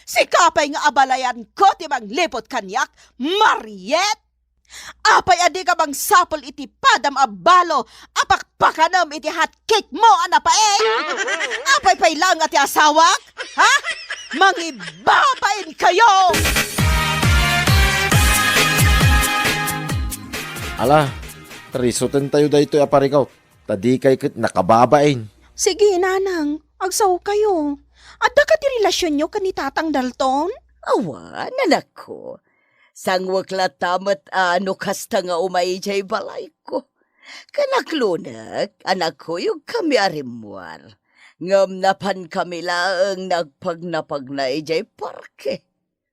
Sika pay nga abalayan ko ti mangliput kaniak, Mariet? Apay a dika mangsapul iti padam a balo a pakpakanem iti hot cake mo a napaek? Apay pay laeng a ti asawak? Ha? Mangibabain kayo! Ala, risuten tayo daytoy a parikaw, ta dikay ket nakababain. Sige, nanang, agsaokayo. Adda kadi relasionyo ken ni Tatang Dalton? Awan, anakko. Sangwek latta met a no kasta nga umay idiay balayko. Ken aklonek a nagkuyogkami a rimmuar. Ngem napankami laeng nagpagnapagna idiay parke.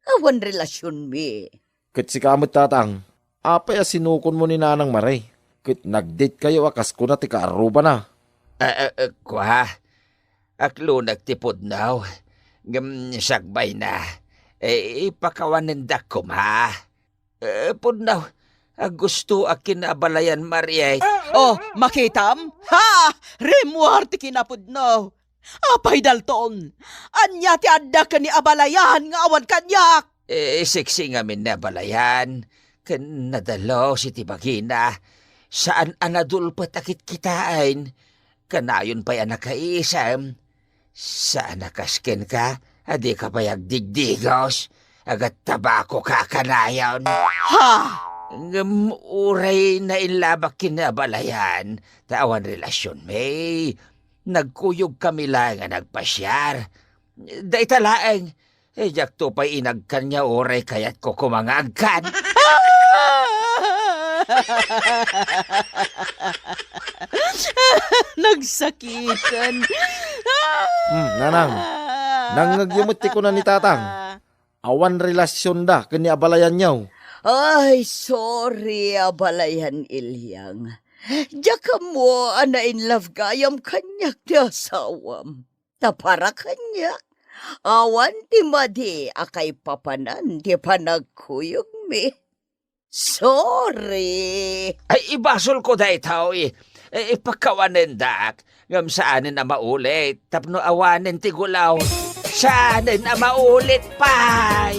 Awan relasionmi. Ket sika met, Tatang, apay a sinukonmo ni Nanang Mare? Ket nagdate kayo a kas kuna ti kaarrubana. Ah, ah, ah, kua, aklonek ti pudno. Ngem sakbayna, eh, ipakawanendak koma. Eh, pudno, agustoak ken ni abalayan Mariet. Oh, makitam? Ha! Rimmuar ti kinapudno. Apay, Dalton, ania ti adda ken ni abalayan nga awan kaniak? Eh, seksi ngamin ni abalayan, ken nadalus iti bagina. Saan a nadulpet a kitkitaen. Kanayon pay a nakaisem. Saan a kas kenka a dika pay agdigdigos, agattabako ka kanayon. Ha? Ngem uray nailabak ken ni abalayan, ta awan relasionmi. Nagkuyogkami laeng a nagpasiar. Dayta laeng, Eh, diakto pay inagkan nga uray kayatko koma nga agkan. Nagsakitan. Hmm, nanang, nangngegyo met ti kuna ni tatang. Awan relasionda ken ni abalayanyo. Ay, sorry, abalayan Ilyang. Diak ammo a na-in love gayam kaniak ti asawam. Ta para kaniak, awan ti madi a kaipapanan ti panagkuyogmi. Sorry. Ay, ibasolko daytoy. Eh, ipakawanendak. Ngem saanen a maulit tapno awanen ti gulaw. Saanen a maulit pay.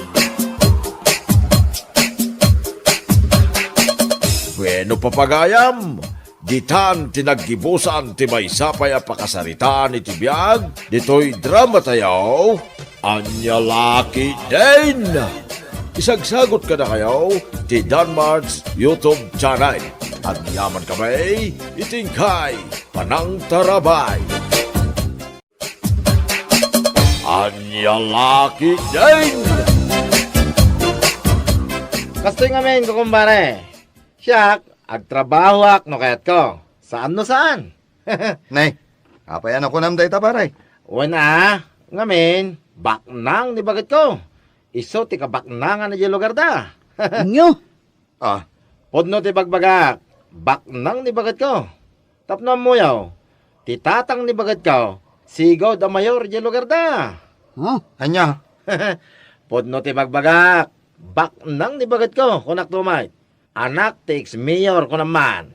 Bueno, papagayam, ditan ti naggibusan ti maysa pay a pakasaritaan iti biag ditoy dramatayo, Ania La Ketdin. Isagsagot kadakayo ti Danmart's YouTube channel. Agyaman kami iti inkay panangtarabay. Ania La Ketdin. Kastoy ngamin, kukumpare. Siak, agtrabahoak no kayatko. Saan no saan. Nay, apay a nakunam dayta, pare? Wen a, ngamin, baknang ni baketko. Isu ti kabaknangan idiay lugarda. Nyo? Ah, pudno ti bagbagak, baknang ni baketko. Tapno ammoyo, ti tatang ni baketko, sigud a mayor idiay lugarda. Huh? Ania? Pudno ti bagbagak, baknang ni baketko, kunak tumay. Anak ti ex-mayor, kunam man.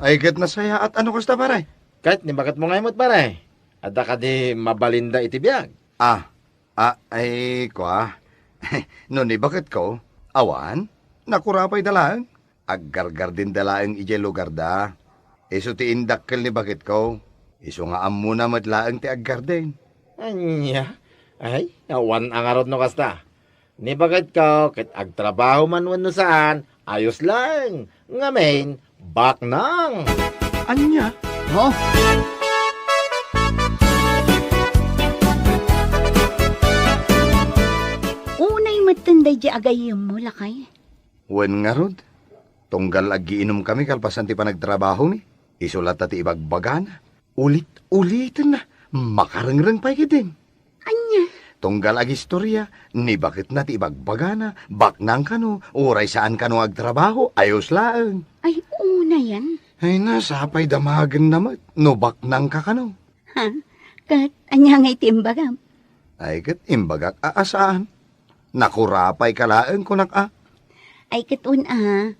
Ay, ket nasayaat a no kasta, pare. Ket ni baketmo ngay met, pare? Adda kadi mabalinda iti biag? Ah, ah, ay, kua. No ni baketko, awan, nakurapayda laeng. Aggargardenda laeng idiay lugarda. Isu ti indakkel ni baketko. Isu nga ammona met laeng ti aggarden. Ania? Ay, awan a ngarud no kasta. Ni baketko ket agtrabaho man wenno saan, ayos laeng. Ngamin, baknang. Ania? Huh? Unay metten daydi agayemmo, lakay. Wen ngarud, tunggal aggiinomkami kalpasan ti panagtrabahomi, isu latta ti ibagbagana. Ulit-ulitenna, makarengreng pay ketdin. Ania? Tunggal agistoria, ni baketna ti ibagbagana, baknang kano, uray saan kano nga agtrabaho, ayos laeng. Ay, unayan. Ay na, sapay damagenna met, no baknangka kano. Ha? Ket ania ngay ti imbagam? Ay, ket imbagak a, a saan. Nakurapayka laeng, kunak a. Ay, ket wen a,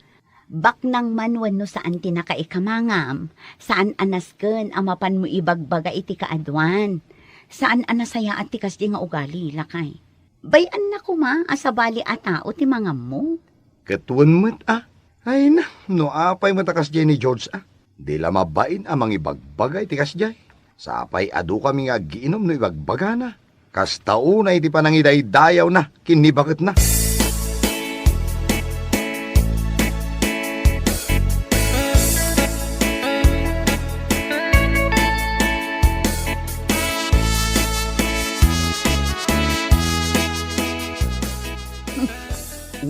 baknang man wenno saan ti nakaikamangam, saan a nasken a mapanmo ibagbaga iti kaaduan. Saan a nasayaat ti kasdi nga ugali, lakay. Bay-anna koma a sabali a tao ti mangammo. Ket wen met a. Ay na, no apay met a kasdiay ni George a. Di la mabain a mangibagbaga iti kasdiay. Sapay adu kami nga aggiinom no ibagbagana. Kasta unay ti panangidaydayawna ken ni baketna.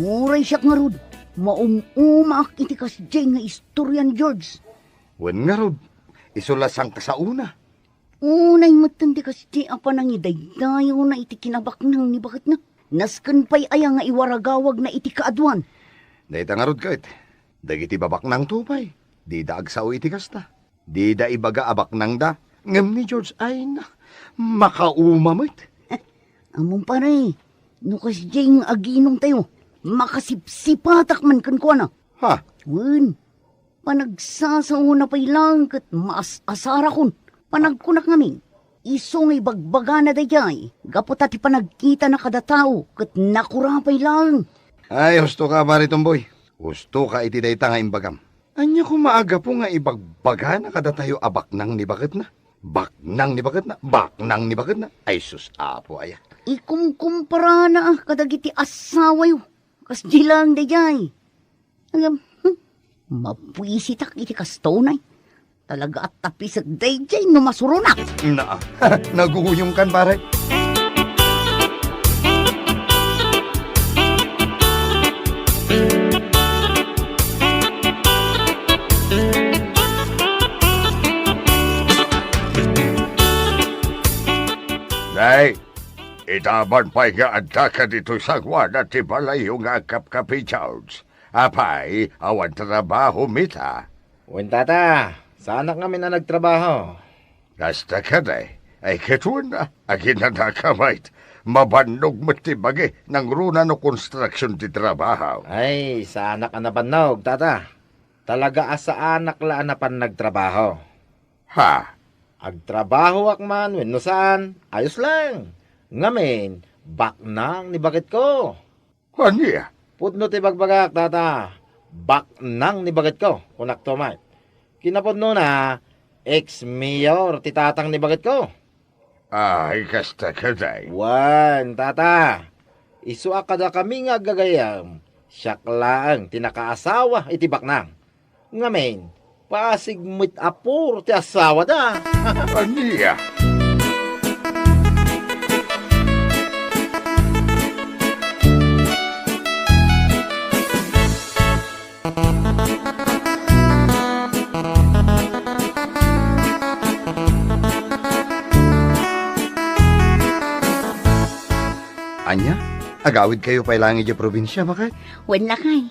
Uray siak ngarud, maum-umaak iti kasdiay nga istorya ni George. Wen ngarud, isu la sangkasaona. Unay metten ti kasdi a panangidaydayawna iti kinabaknang ni baketna. Nasken pay aya nga iwaragawagna iti kaaduan? Dayta ngarud ket, dagiti babaknangto pay, dida agsao iti kasta. Dida ibaga a baknangda, ngem ni George, ay na, makauma met. Ammom pare, no kasdiay nga agiinomtayo, makasipsipatak man kenkuana. Ha? Wen, panagsasaona pay laeng ket maas-asarakon. Panagkunak ngamin, isu nga ibagbagana daydiay, gapu ta ti panagkitana kada tao ket nakurapay laeng. Ay, husto ka, Pare Tomboy. Husto ka iti dayta nga imbagam. Ania koma a gapu nga ibagbagana kadatayo a baknang ni baketna? Baknang ni baketna? Baknang ni baketna? Ay, sus, Apo, aya. Ikumkumparana kadagiti asawayo. Kasdi laeng daydiay. Ngem, hmm, mabuisitak iti kasto, nay. Talaga a tapisek daydiay no masuronak. Naa, naguyongkan, pare. Ay, itaman pay nga addaka ditoy sanguana ti balayyo nga agkapkapi, George. Apay, awan trabaho, mita? Wen, tata, saanak ngamin a nagtrabaho. Kasta kadi, ay ket wen, aginanaka met. Mabannog met ti bagi, nangruna no konstruksion ti trabaho. Ay, saanak a nabannog, tata. Talaga a saanak la a napan nagtrabaho. Ha? Agtrabahoak man wenno saan, ayos lang. Ngamin, baknang ni baketko. Ania? Pudno ti bagbagak, tata. Baknang ni baketko, kunak to met. Kinapudnona, ex-mayor ti tatang ni baketko. Ay, kasta kadi. Wen, tata. Isu a kadakami nga aggagayyem, siak laeng ti nakaasawa iti baknang. Ngamin, pasig met a puro ti asawada. Ania? Ania? Agawidkayo pay laeng idiay probinsia, baket? Wen, lakay.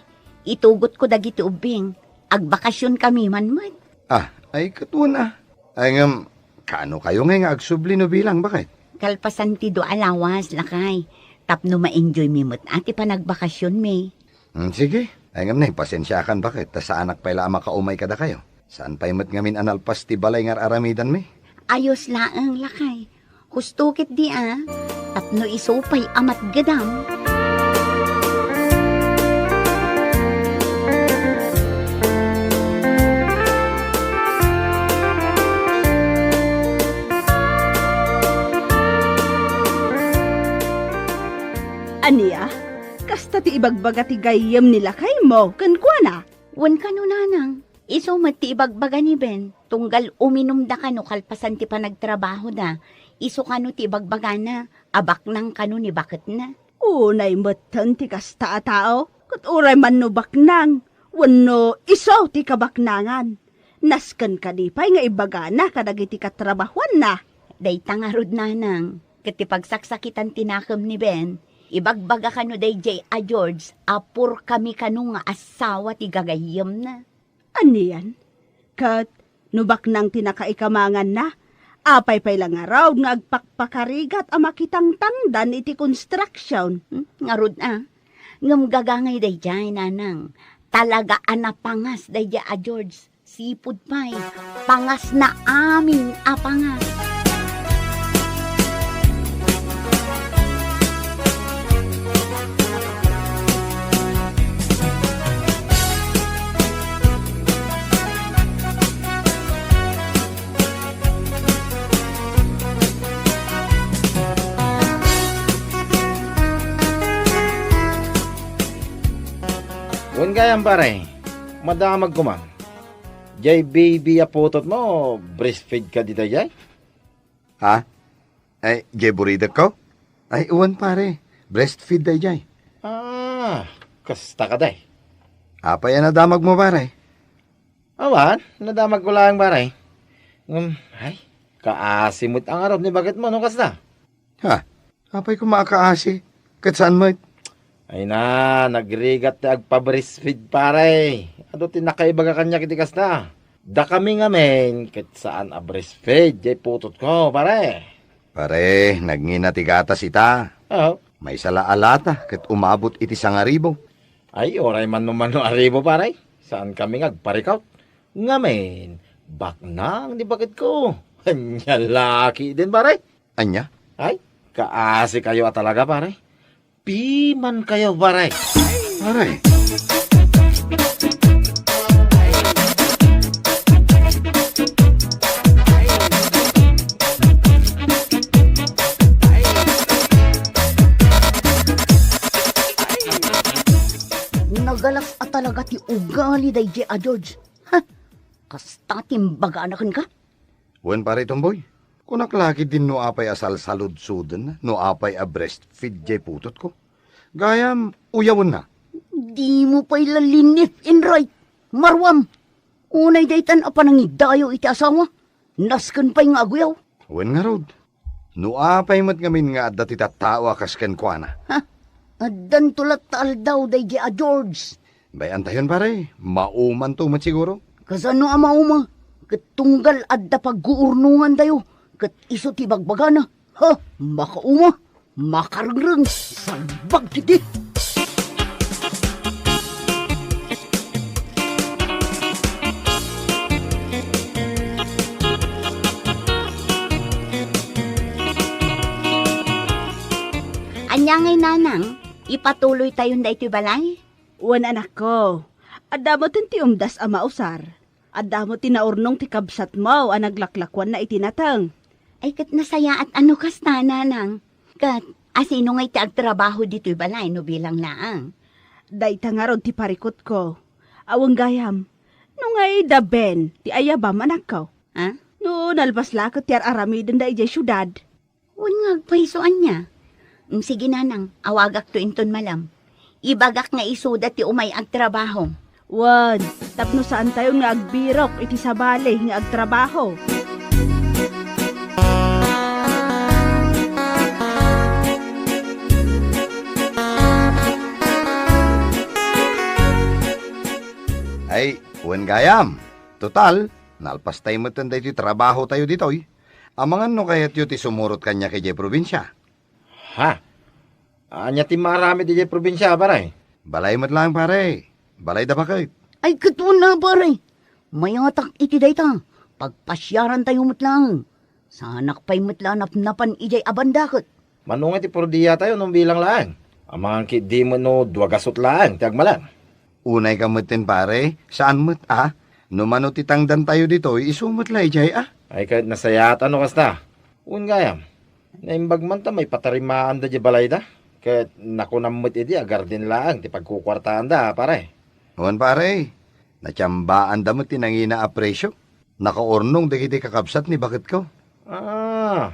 Itugotko dagiti ubbing. Agbakasionkami man met. Ah, ay, ket wen a. Ay, ngem, kaano kayo ngay nga agsubli no bilang, baket? Kalpasan ti dua a lawas, lakay. Tapno ma-enjoymi met a ti panagbakasionmi. Hmm, sige. Ay, ngem, nay, pasensiakan, baket, ta saanak pay la a makaumay kadakayo. Saan pay met ngamin a nalpas ti balay nga ar-aramidanmi? Ayos laeng, lakay. Husto ketdi a, tapno isu pay a matgedam. Ania? Kasta ti ibagbaga ti gayyem ni lakaymo kenkuana? Wen kano, nanang. Isu met ti ibagbaga ni Ben, tunggal uminumda kano kalpasan ti panagtrabahoda. Isu kano ti ibagbagana, a baknang kano ni baketna. Unay metten ti kasta a tao, ket uray man no baknang, wenno isu ti kabaknangan. Nasken kadi pay nga ibagana kadagiti katrabahuanna. Dayta ngarud, nanang, ket ti pagsaksakitan ti nakem ni Ben, ibagbaga kano daydiay a George a purkami kano nga asawa ti gagayyemna. Anian? Ket no baknang ti nakaikamanganna, apay pay la ngarud nga agpakpakarigat a makitangtangdan iti construction? Hmm? Ngarud a. Ngem gagangay daydiay, nanang. Talaga a napangas daydiay a George. Sipud pay, pangasna amin a pangas. Wen gayam, pare, madamag koma. Jay baby a putotmo, breastfeed kadi dayjay? Ha? Ay, jay buridekko? Ay, wen, pare. Breastfeed dayjay. Ah, kasta kadi. Apay a nadamagmo, pare? Awan, nadamagko laeng, pare. Ngem, ay, kaasi met a ngarud ni baketmo no kasta. Ha? Apay koma a kaasi? Ket saan met? Ay na, nagrigat ti agpa-breastfeed, pare. Adu ti nakaibaga kaniak iti kasta. Dakami ngamin, ket saan a breastfeed, jay putotko, pare. Pare, nagngina ti gatas ita. Oo. Maysa la a lata, ket umabot iti sangaribu. Ay, uray man no mano aribu, pare. Saankami nga agparikut. Ngamin, baknang ni baketko. Ania la ketdin, pare. Ania? Ay, kaasikayo a talaga, pare. Pimankayo, pare. Pare. Nagalas a talaga ti ugali dayjay a George. Ha? Kasta ti imbagana kenka? Wen, pare Tomboy, kunak la ketdin no apay a salsaludsoden, no apay a breastfeed jay putotko. Gayam, uyawenna. Dimo pay la linif in right, maruam. Unay daytan a panangidayo iti asawa, nasken pay nga aguyaw. Wen ngarud, No apay met ngamin nga adda ti tattao a kas kenkuana? Ha? Addanto latta aldaw daydi a George. Bay-antayon, pare. Maumanto met siguro. Kasano a mauma? Ket tunggal adda pagguurnongantayo, ket isu ti bagbagana. Ha? Makauma? Makarengreng? Salbag ti di! Ania ngay, nanang? Ipatuloytayon daytoy balay? Wen, anakko, adda metten ti umdas a mausar. Adda met ti naurnong ti kabsatmo a naglaklakuanna iti nateng. Ay, ket nasayaat a no kasta, nanang. Ket asino ngay ti agtrabaho ditoy balay no bilang laeng? Dayta ngarud ti parikutko. Awan gayam. No ngay da Ben ti ayabam, anakko? Ha? No nalpas la ket ti ar-aramidenda idiay siudad. Wen nga agpayso ania? Mm, sige, nanang, awagakto inton malam. Ibagak nga isuda ti umay agtrabaho. Wen, tapno saantayon nga agbirok iti sabali nga agtrabaho. Ay, wen gayam. Total, nalpastay metten daytoy trabahotayo ditoy. Amangan no kayatyo ti sumurot kaniak idiay probinsia. Ha? Ania ti maaramid idiay probinsia, pare? Balay met laeng, pare. Balay da baket. Ay, ket wen a, pare. Mayatak iti dayta. Pagpasiarantayo met laeng. Saanak pay met la a napnapan idiay a banda ket. Mano nga ti purdiatayo no bilang laeng? Amangan ketdi met no dua gasut laeng ti agmalem. Unay ka metten, pare, saan met a? No mano ti tangdantayo ditoy, isu met la idiay a? Ay, ket nasayaat a no kasta. Wen gayam, naimbag man ta maipatarimaanda diay balayda. Ket nakunam met idi a garden laeng ti pagkukuartaanda, pare. Wen, pare, natiambaanda met ti nangina a presio. Nakaurnong dagiti kakabsat ni baketko. Ah,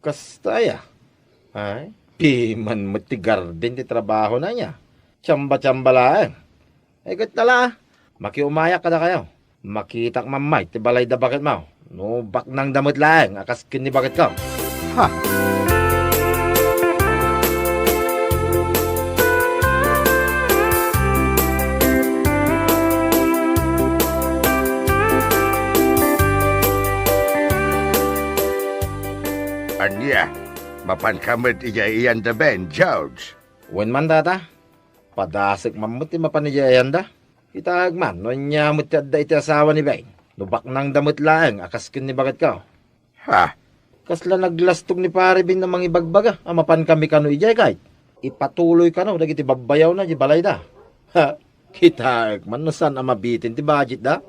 kasta aya? Ay, piman met ti garden ti trabahona ania. Tiamba-tiamba laeng. Ay, ket tala, makiumayak kadakayo. Makitak man met ti balay da baketmo. No baknangda met laeng a kas ken ni baketko. Ha! Ania, mapanka met idiay iyanda Ben, George? Wen man, tata. Padasek man met ti mapan idiay iyanda. Kitaek man no ania met ti adda iti asawa ni Ben. No baknangda met laeng a kas ken ni baketko. Ha? Kasla naglastog ni Pare Ben a mangibagbaga a mapankami kano idiay, ket ipatuloy kano dagiti babbayawna idiay balayda. Ha? Kitaek man no saan a mabitin ti budgetda.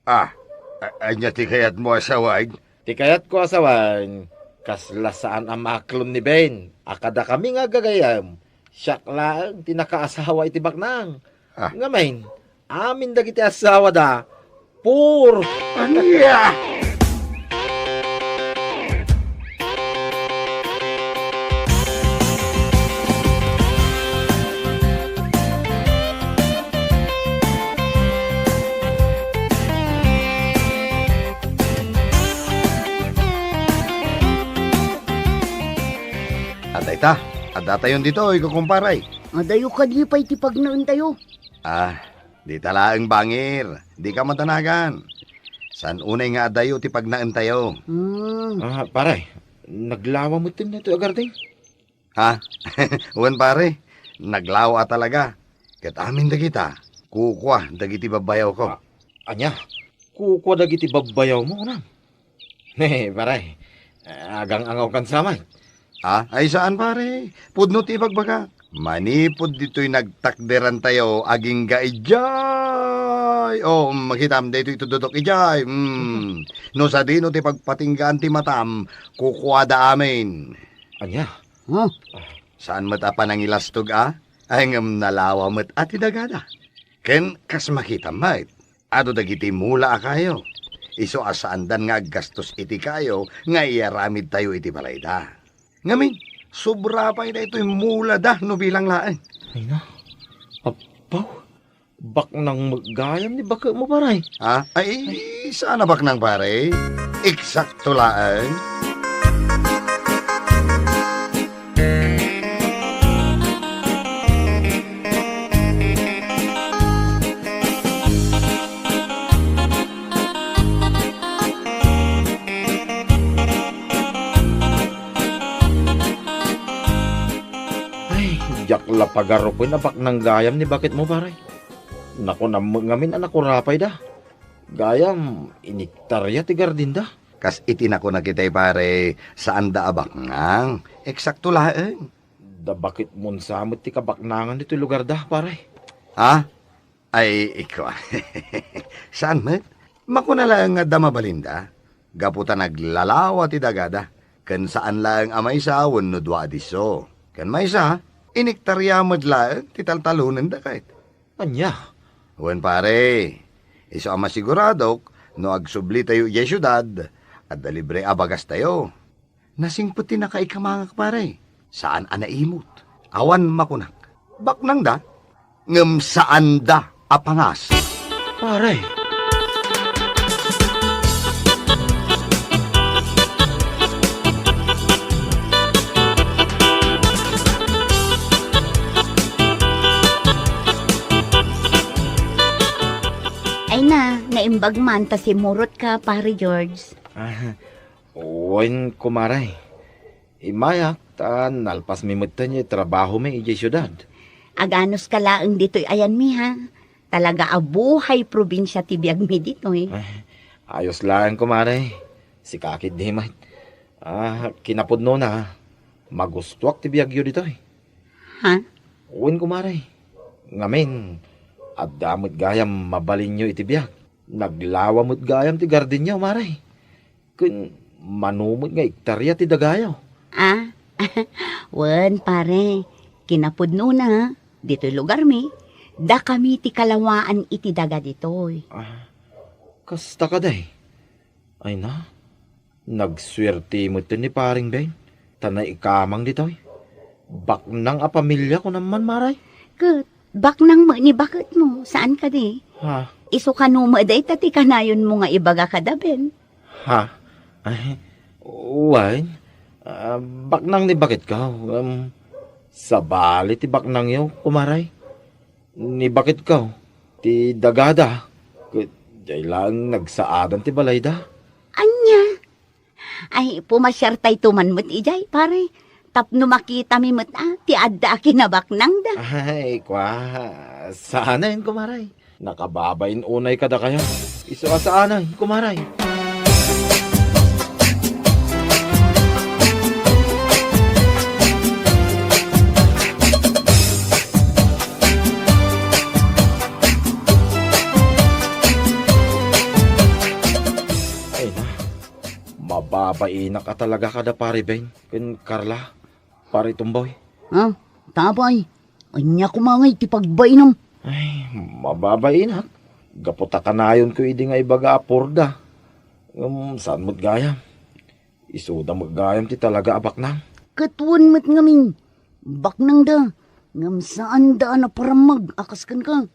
Ah, a-, ania ti kayatmo a sawen? Ti kayatko a sawen, kasla saan a maaklon ni Ben a kadakami nga aggagayyem, siak laeng ti nakaasawa iti baknang. Ah. Ngamin, amin dagiti asawada, puro. Ania? Adda ita, addatayon ditoy, kukumpare. Adayo kadi pay ti pagnaentayo? Ah, dita laeng bangir. Dika madanagan. Saan unay nga adayo ti pagnaentayo. Hmm. Ah, pare, naglawa met ti netoy a garden? Ha? Wen, pare, naglawa a talaga. Ket amin dagita, kukua dagiti babbayawko. A-, ania? Kukua dagiti babbayawmo, kunam? Ne, pare, agang-angawkan sa met. Ha? Ay, saan, pare. Pudno ti ibagbagak. Manipud ditoy nagtakderantayo, agingga idiay. Oh, makitam, daytoy itudodok idiay. Mm. No sadino ti pagpatinggaan ti matam, kukuada amin. Ania? Huh? Saan met a panangilastog a? Ay, ngem nalawa met a ti dagada. Ken kas makitam met, adu dagiti mula a kayo. Isu a saandan nga aggastos iti kayo nga iyaramidtayo iti balayda. Ngamin, sobra pay daytoy mulada no bilang laeng. Ay na, apaw, baknang met gayam ni baketmo, pare. Ha? Ay, saan a baknang, pare. Eksakto laeng. La pagarupen a baknang gayam ni baketmo, pare. Nakunam met ngamin a nakurapayda. Gayam, iniktarya ti gardinda. Kas iti nakunak itay, pare, saanda a baknang. Eksakto laeng. Da baketmon sa met ti kabaknangan ditoy lugarda, pare. Ha? Ay, ikua. Saan met? Makuna laeng nga adda mabalinda. Gapu ta naglalawa ti dagada. Ken saan laeng a maysa wenno dua a disso. Ken maysa, iniktarya met laeng ti taltalonenda ket. Ania? Wen, pare, isu a masiguradok no agsublitayo idiay siudad, adda libre a bagastayo. Nasingpet ti nakaikamangak, pare. Saan a naimut. Awan makunak. Baknangda, ngem saanda a pangas. Pare. Ay na, naimbag man ta simurot ka, Pare George. Ah, wen, kumare. Immayak ta nalpasmi metten ti trabahomi idiay siudad. Aganuska laeng ditoy ayanmi, ha? Talaga a buhay probinsia ti biagmi ditoy. Ay, ayos laeng, kumare. Sika ketdi met. Ah, kinapudnona, magustuak ti biagyo ditoy. Ha? Wen, kumare. Ngamin, adda met gayam mabalinyo iti biag. Naglawa met gayam ti gardinyo, mare. Ken mano met nga iktarya ti dagayo. Ah, wen, pare, kinapudnona, ditoy lugarmi, dakami ti kalawaan iti daga ditoy. Ah, kasta kadi? Ay na, nagsuerte met ni Paring Ben, ta naikamang ditoy. Baknang a pamilia, kunam man, mare. Ket baknang met ni baketmo, saan kadi? Ha? Isu kano met dayta ti kanayonmo nga ibaga kada Ben? Ha? Ay, wen, ah, baknang ni baketko, um, sabali ti baknangyo, kumare. Ni baketko, ti dagada, ket diay laeng nagsaadan ti balayda. Ania? Ay, pumasiartayto man met idiay, pare. Tapno makitami met, ah, ti adda a kinabaknangda. Ay, kua, saanen, kumare. Nakababain unay kadakayo. Isu a saanen, kumare. Ay na, mababainak a talaga kada Pare Ben ken Carla, Pare Tumboy. Ah, tapay, ania koma ngay ti pagbainam? Ay, mababainak. Gapu ta kanayonko idi nga ibaga a purda. Ngem saan met gayam. Isuda met gayam ti talaga a baknang. Ket wen met ngamin, baknangda, ngem saanda a naparammag a kas kenka.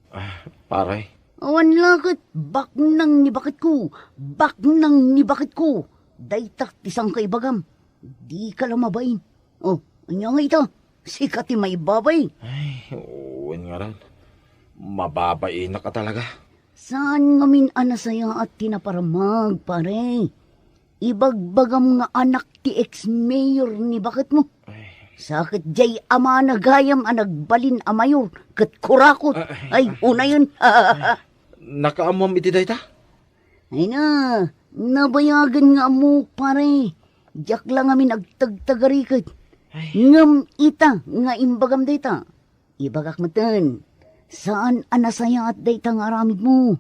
Ah, pare. Awan la ket baknang ni baketko, baknang ni baketko. Dayta ti sangkaibagam. Dika la mabain. Oh, ania ngay ita? Sika ti maibabain. Ay, wen ngarud. Mababainak a talaga. Saan ngamin a nasayaat ti naparammag, pare. Ibagbagam nga anak ti ex-mayor ni baketmo. Ay. Sa ket diay amana gayam a nagbalin a mayor ket kurakot. Ah, ay, ay, ah, unayen. Nakaammoam iti dayta? Ay na, nabayagen nga ammok, pare. Diak la ngamin agtagtagariket. Ay. Ngem ita nga imbagam dayta. Ibagak metten, saan a nasayaat dayta nga aramidmo.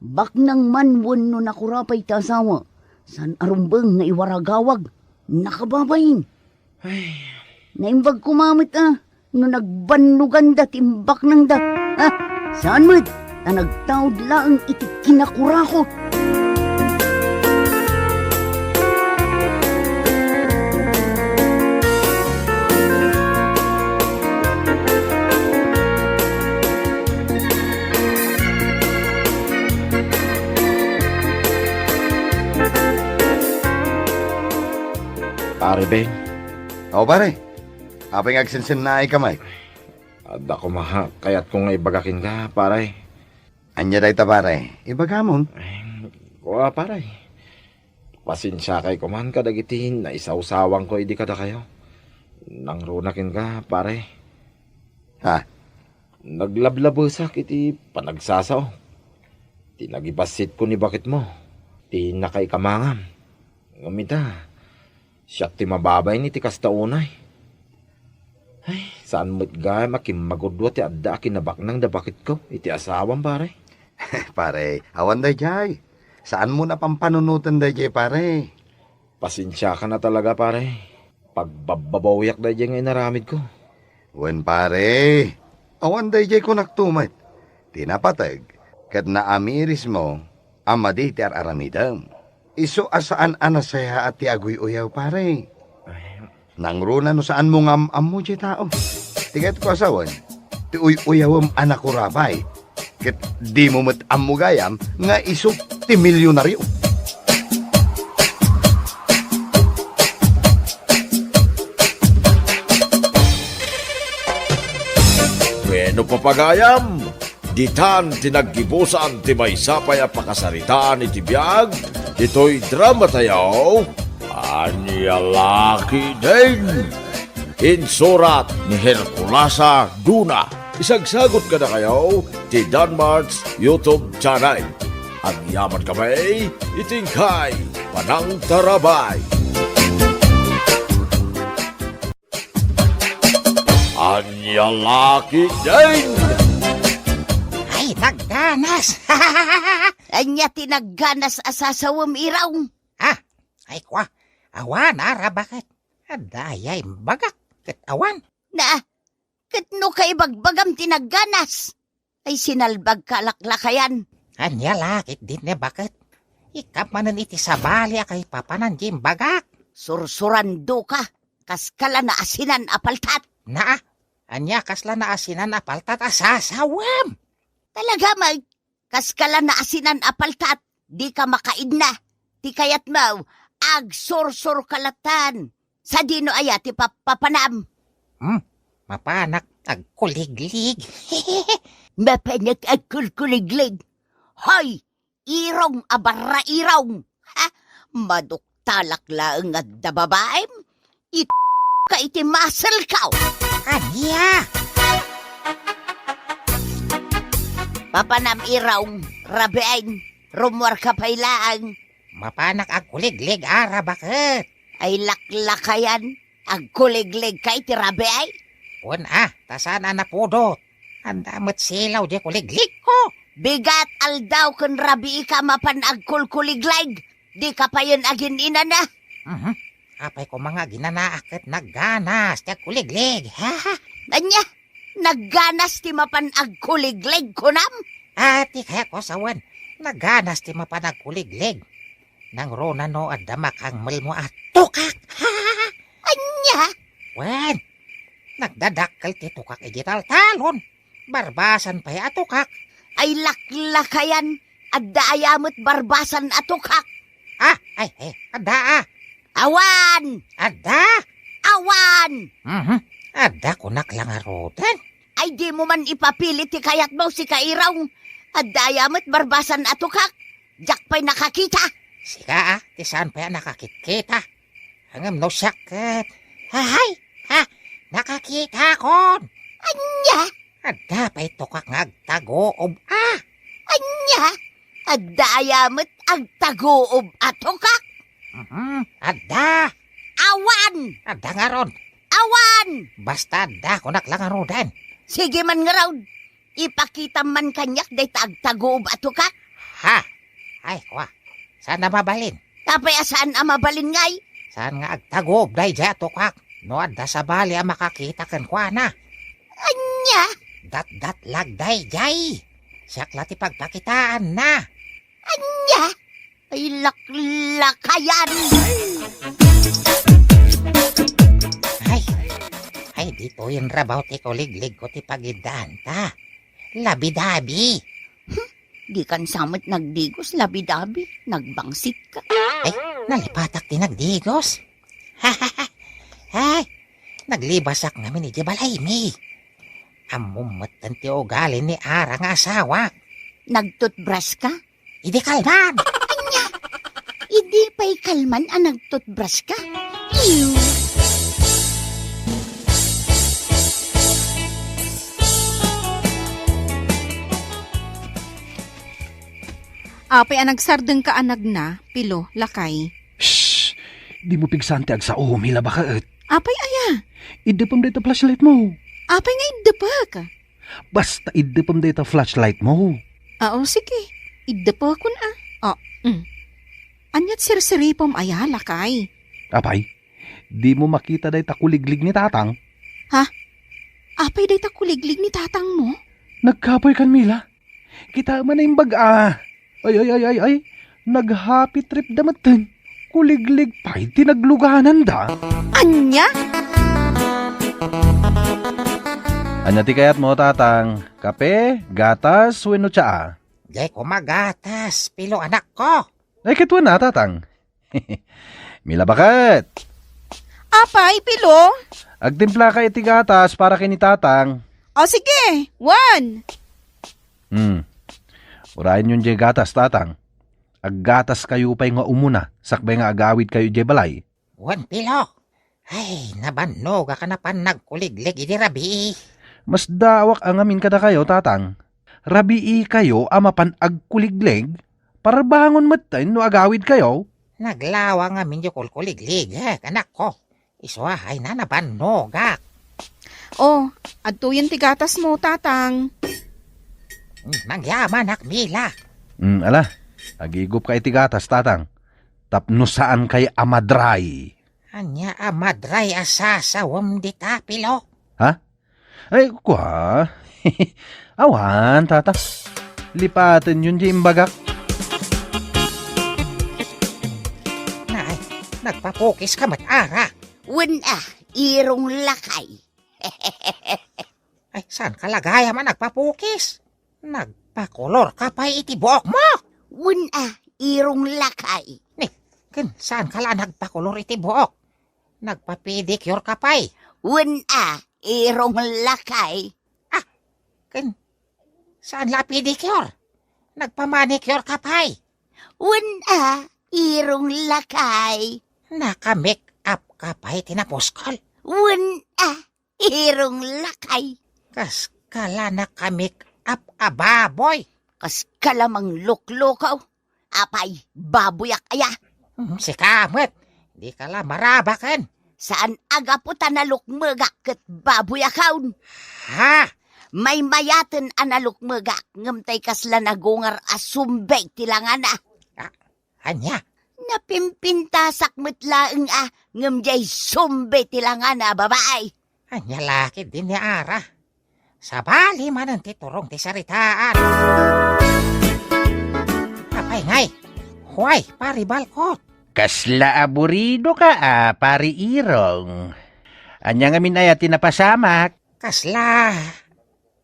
Baknang man wenno nakurapay ti asawa, saan a rumbeng nga iwaragawag, nakababain. Ay. Naimbag koma met a no nagbannoganda ti imbaknangda. Ha? Saan met, ta nagtaud laeng iti kinakurakot. Pare Ben. O, pare. Apay nga agsensennaay ka met? Adda koma kayatko nga ibaga kenka, pare. Ania dayta, pare? Ibagamon. Ay, kua, pare. Pasensiakay koman kadagiti naisawsawangko idi kadakayo. Nangruna kenka, pare. Ha? Naglablabesak iti panagsasao. Ti nagibassitko ni baketmo, ti nakaikamangam. Ngem ita, siak ti mababain iti kasta unay. Ay, saan met gayam a kimmagudua ti adda a kinabaknang da baketko iti asawam, pare. Pare, awan daydiay. Saanmo a pampanunoten daydiay, pare. Pasensiakan a talaga, pare. Pagbabbabawiak daydiay nga inaramidko. Wen, pare. Awan daydiay kunakto met. Ti napateg, ket naamirismo a madi ti ar-aramidem. Isu a saan a nasayaat ti aguy-uyaw, pare. Ay. Nangruna no saanmo nga am-ammo diay tao. Ti kayatko a sawen, ti uy-uyawem a nakurabay. Ket dimo met ammo gayam nga isu ti milionario. Bueno, papagayam, ditan ti naggibusan ti maysa pay a pakasaritaan iti biag ditoy dramatayo, Ania La Ketdin. Insurat ni Herculasa Duna. Isagsagut kadakayo ti Danmart's YouTube channel. Agyaman kami iti inkay panangtarabay. Ania La Ketdin! Ay, nagganas! Ania ti nagganas a sasawem, Iraw? Ha? Ay, kua, awan a rabaket. Adda aya imbagak ket awan. Na, ket no kaibagbagam ti nagganas, ay sinalbagka a laklakayan. Ania La Ketdin, baket? Ikkam manen iti sabali a kaipapanan ti imbagak. Sursurandoka, kas kala naasinan a paltat. Naa, ania kasla naasinan a paltat a sasawem? Talaga met, kas kala naasinan a paltat, dika makaidna. Ti kayatmo, agsursurka latta. Sadino aya ti pap-, papanam? Hmm, mapanak agkuliglig. Mapanak agkulkuliglig. Hoy, Irong a barra Irong! Ha? Maduktalak laeng nga adda babaem? It-, ka iti muscle ko! Ania? Papanam, Irong, rabiin, rummuarka pay laeng. Mapanak agkuliglig a rabaket. Ay, laklakayan, agkuligligka iti rabii? Wen a, ta saan a napudot. Adda met silaw diay kuligligko. Bigat aldaw ken rabiika a mapan agkulkuliglig. Dika payen agin-inana. Mhm. Apay koma nga aginanaak ket nagganas ti agkuliglig. Ania? Nagganas ti mapan agkuliglig, kunam? A, ti kayatko a sawen, nagganas ti mapan agkuliglig. Nangruna no adda makangmelmo a tukak. Ania? Wen, nagdadakkel ti tukak iti taltalon. Barbasan pay a tukak. Ay, laklakayan, adda aya met barbasan a tukak? A, ay, ay, adda a. Awan! Adda? Awan! Mhm. Adda kunak la ngaruden. Ay, dimo man ipapili ti kayatmo, sika Irong. Adda aya met barbasan a tukak? Diak pay nakakita. Sika a, ti saan pay a nakakitkita. Ngem no siak ket, ahay, ha, nakakitakon. Ania? Adda pay tukak nga agtaguob a. Ania? Adda aya met agtaguob a tukak? Mhm, adda. Awan! Adda ngarud. Awan! Basta adda, kunak la ngaruden. Sige man ngarud. Ipakitam man kaniak dayta agtaguob a tukak. Ha? Ay, kua. Saan a mabalin? Apay a saan a mabalin ngay? Saan nga agtaguob daydiay a tukak no adda sabali a makakita kenkuana? Ania? Datdatlag daydiay. Siak la ti pagpakitaanna. Ania? Ay, laklakayan! Ay, ay, ditoyen rabaw ti kuligligko ti pagiddaanta. Labidabi. Hmm, dikan sa met nagdigos, labidabi. Nagbangsitka. Ay, nalipatak ti nagdigos. Ay, naglibasak ngamin iti balaymi. Ammom metten ti ugali ni Ara nga asawak. Nagtutbrush ka? Idi kalman. Ania? Idi pay kalman a nagtutbrush ka? Ew! Apay a nagsardengka a nagna, Pilo, lakay? Shh! Dimo pigsaan ti agsao, Mila, baket. Apay aya? Iddepem dayta flashlight mo. Apay nga iddepek? Basta iddepem dayta flashlight mo. Ah, o, sige. Iddepekon, ah. Oh, mm. Aniat sirsiripem aya, lakay? Apay, dimo makita dayta kuliglig ni Tatang? Ha? Apay dayta kuliglig ni Tatang mo? Nagkapoy kan Mila. Kita man a imbag a. Ay, ay, ay, ay, ay. Nag-happy trip da metten. Kuliglig pay ti naglugananda. Ania? Ania ti kayatmo, Tatang? Kape, gatas, wenno tsaa? Diay koma gatas, Pilo, anakko. Ay, ket wen a, Tatang. Mila, baket. Apay, Pilo? Agtimplaka iti gatas para ken ni Tatang. O, sige. Wen. Hmm. Urayenyon diay gatas, Tatang. Aggataskayo pay nga umuna, sakbay nga agawidkayo idiay balay. Wen, Pilo. Ay, nabannogak a napan nagkuliglig idi rabii. Masdaawak a ngamin kadakayo, Tatang. Rabiikayo a mapan agkuliglig, parbangon metten no agawidkayo. Naglawa ngamin diay kulkuligligek, anakko. Isu a, ay, na, nabannogak. Oh, adtoyen ti gatasmo, Tatang. Mm, mangyamanak, Mila. Mm, ala, agigupka iti gatas, Tatang. Tapno saankay a madray. Ania a madray a sasawem dita, Pilo? Ha? Ay, kua? Awan, Tata. Lipatenyon diay imbagak. Nay, nagpapukiska met, Ara. Wen a, irong lakay. Ay, saanka la gayam a nagpapukis? Nagpakolorka pay iti buokmo? Wen a, irong lakay. Ni, ken saanka la nagpakolor iti buok? Nagpa-pedicure ka pay? Wen a, irong lakay. Ah, ken saan la a pedicure? Nagpa-manicure ka pay? Wen a, irong lakay. Naka-make up ka pay ti napuskol? Wen a, irong lakay. Kaska la naka-make up a baboy. Kaska la mangluklukaw. Apay, baboyak aya? Hmm, sika met, dika la marabaken. Saan a gapu ta nalukmegak ket baboyakon. Ha? Maymayaten a nalukmegak, ngem tay kasla nagungar a sumbe ti langana. Ah, ania? Napimpintasak met laeng a, ngem diay sumbe ti langana a babai. Ania la ketdi ni Ara? Sabali manen ti turong ti saritaan. Apay ngay? Huay, Pari Balkot. Kasla aburidoka a, Pari Irong. Ania ngamin aya ti napasamak? Kasla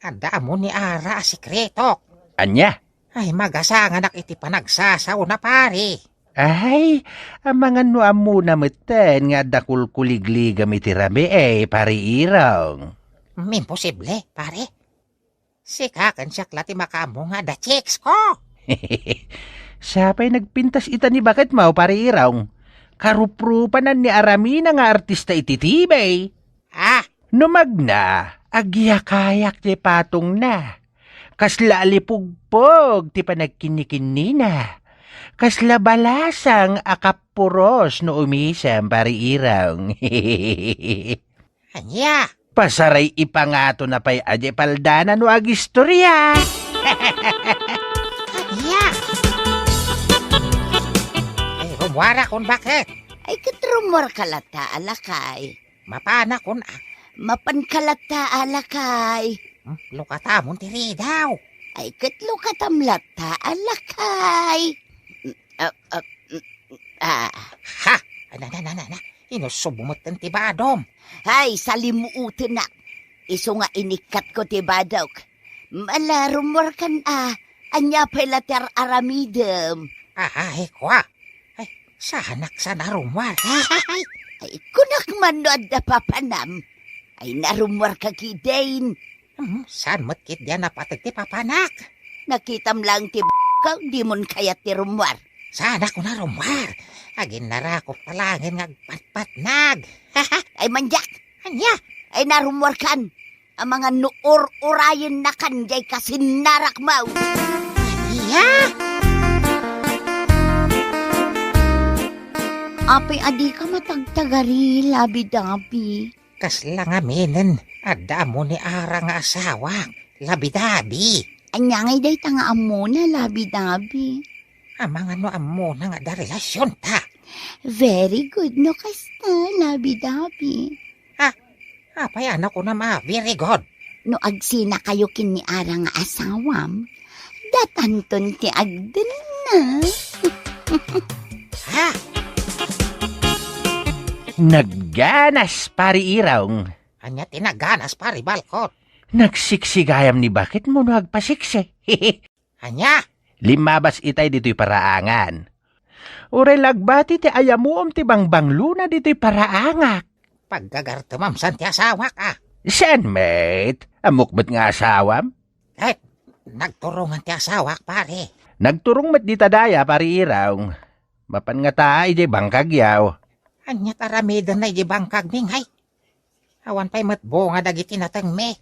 adda ammo ni Ara a sekretok. Ania? Ay, magasanganak iti panagsasaona, pari. Ay, amangan no ammona metten nga adda kulkuligligam iti rabii, Pari Irong. Imposible, pari. Sika ken siak la ti makaammo nga adda chicks ko. Siapay nagpintas ita ni baketmo, Pari Irong. Karuprupanan ni Aramina nga artista iti T V. Ah, no magna, agyakayak ti patongna. Kasla alipugpog ti panagkinnikinnina. Kasla balasang a kappuros no umisem, Pari Irong. Ania? Pasaray ipangatona pay a di paldana no agistorya. Ania? Ay, rummuarakon, baket. Ay, ket rummuarka latta, lakay. Mapanakon a. Mapanka latta, lakay. Hmm, lukatamon ti ridaw. Ay, ket lukatam latta, lakay. Mm, ah, ah, mm, ah. Ha? Ana, na, na, na, na. Inusubmo metten ti badom. Ay, salimuotenak. Isu nga inikkatko ti badok. Ala, rummuarkan a. Ania pay la ti ar-aramidem? Ay, kua. Ay, saanak sa narummuar. Ay, kunak man no adda papanam. Ay, narummuarka ketdin. Hmm, saan met ketdi a napateg ti papanak? Nakitam laeng ti b-, ka, dimon kayat ti rummuar. Saanak narummuar. Aginnarakop ta laengen nga agpatpatnag. Ay, mandiak. Ania? Ay, narummuarkan. Amangan no ur-urayennakan diay kasinnarakmo. Ania? Apay a dika matagtagari, Labi-Dabi? Kasla ngaminen, adda ammo ni Ara nga asawak, Labi-Dabi. Ania ngay dayta nga ammona, Labi-Dabi? Amangan no ammona nga adda relasionta. Very good no kasta, Labi-Dabi. Ah, apay a nakunam a very good? No agsinakayo ken ni Ara nga asawam, datanton ti agdenna. Ha? Nagganas, Pari Irong. Ania ti nagganas, Pari Balkot? Nagsiksigayam ni baketmo no agpasiksi. Ania? Limmabas itay ditoy paraangan. Uray la agbati ti ayamuom ti bangbanglona ditoy paraangak. Paggagartemam san ti asawak, ah. Saan met? Ammok met nga asawam? Eh, nagturongan ti asawak, pare. Nagturong met dita daya, Pari Irong. Mapan ngata idiay bangkagyo. Aniat aramidenna idiay bangkagmi, ngay? Awan pay met bunga dagiti natengmi.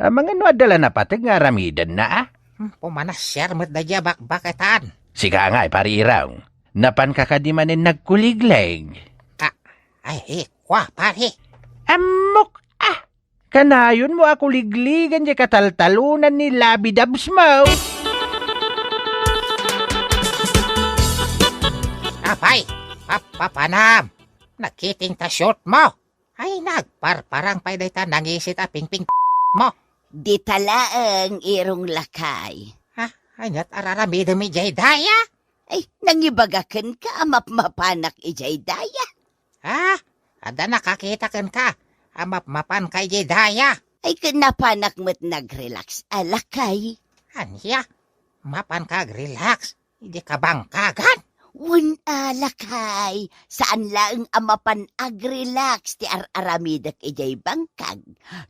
Amangan no adda la napateg nga aramidenna, a? Hmm, pumanasiar met daydiay a bakbaketan. Sika ngay, Pari Irong. Napanka kadi manen nagkuliglig? Ah, ay, eh, kua, pare. Ammok, ah! Kanayonmo a kuligligan diay kataltalonan ni Labi-Dabs mo. Apay, papapanam. Nakiting ta short mo. Ay, nagparparang pay dayta nangisit a pingping mo. Dita laeng, Irong lakay. Ha? Aniat araramidem idiay daya? Ay, nangibaga kenka a mapmapanak idiay daya? Ha? Adda nakakita kenka a mapmapanka idiay daya? Ay, ken napanak met nagrelax a lakay. Ania? Mapanka agrelax? Idi kabangkagan? Wen a, lakay, saan laeng a mapan agrelax ti ar-aramidek idiay bangkag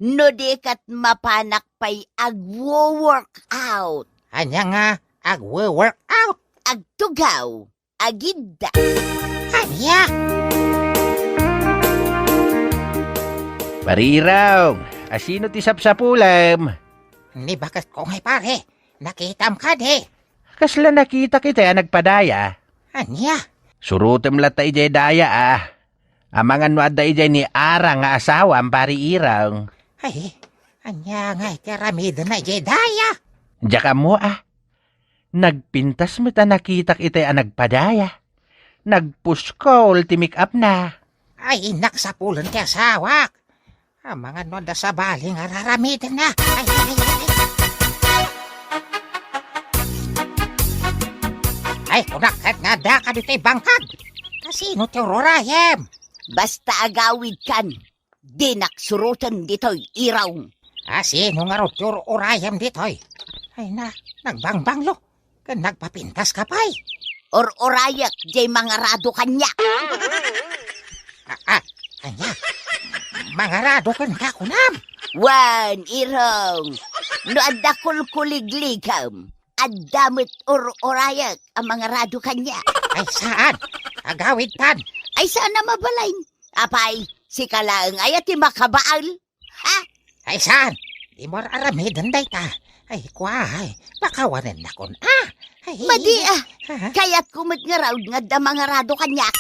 no di ket mapanak pay agwo-workout. Ania nga agwo-workout? Agtugaw, agidda. Ania? Parirong, asino ti sapsapulem? Ni baketko ngay, pare. Nakitam kadi? Kasla nakitak itay a nagpadaya? Ania? Surotem latta idiay daya, a. Amangan no adda idiay ni Ara nga asawam, Pari Irong. Ay, ania ngay ti aramidenna idiay daya? Diak ammo, a. Nagpintas met a nakitak itay a nagpadaya. Nagpuskol ti make-up na. Ay, innak sapulen ti asawak. Amangan no adda sabali nga araramidenna. Ay, ay, ay, ay. Ay, kunak ket nga adda kaditoy bangkag. Kasino ti ururayem? Basta agawidkan, dinak suroten ditoy, Irong. Asino ngarud ti ururayem ditoy? Ay na, nagbangbanglo. Ken nagpapintas ka pay? Ur-urayek diay mangarado kaniak. Ah, ah, ania? Mangarado kenka kunam? Wen, Irong. No adda kulkuligligem, adda met ur-urayek a mangarado kaniak. Ay, saan? Agawidtan. Ay, saan a mabalin? Apay, sika laeng aya ti makabael? Ha? Ay, saan? Dimo ar-aramiden dayta. Ay, kua, ay, pakawanennakon, a. Ay, madi, a. Ha? Kayatko met ngarud nga adda mangarado kaniak.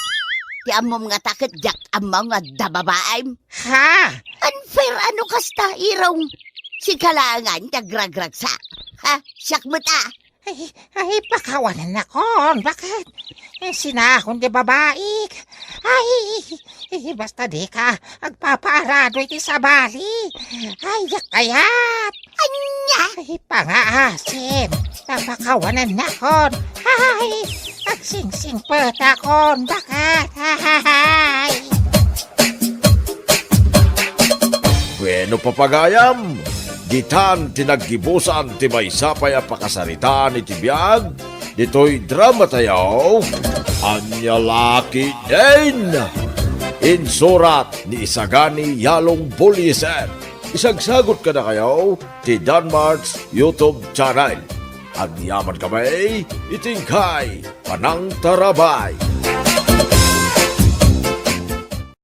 Ti ammom ngata ket diak ammo nga adda babaim. Ha? Unfair a no kasta, Irong. Sika laengan ti agragragsak. Ha? Siak met, a. Ay, ay, pakawanennakon. Baket? Eh, sinahon ti babaik. Ay, eh, basta dika agpapaarado iti sabali. Ay, diak kayat. Ania? Ay, pangaasim. Pakawanennakon. Ay, agsingsingpetakon. Baket? Ay. Bueno, papagayam, ditan ti naggibusan ti maysa pay a pakasaritaan iti biag ditoy drama tayo, Ania La Ketdin. Insurat ni Isagani Yalong Buliser. Isagsagot kadakayo ti Danmart's YouTube channel. Agyaman kami iti inkay panangtarabay.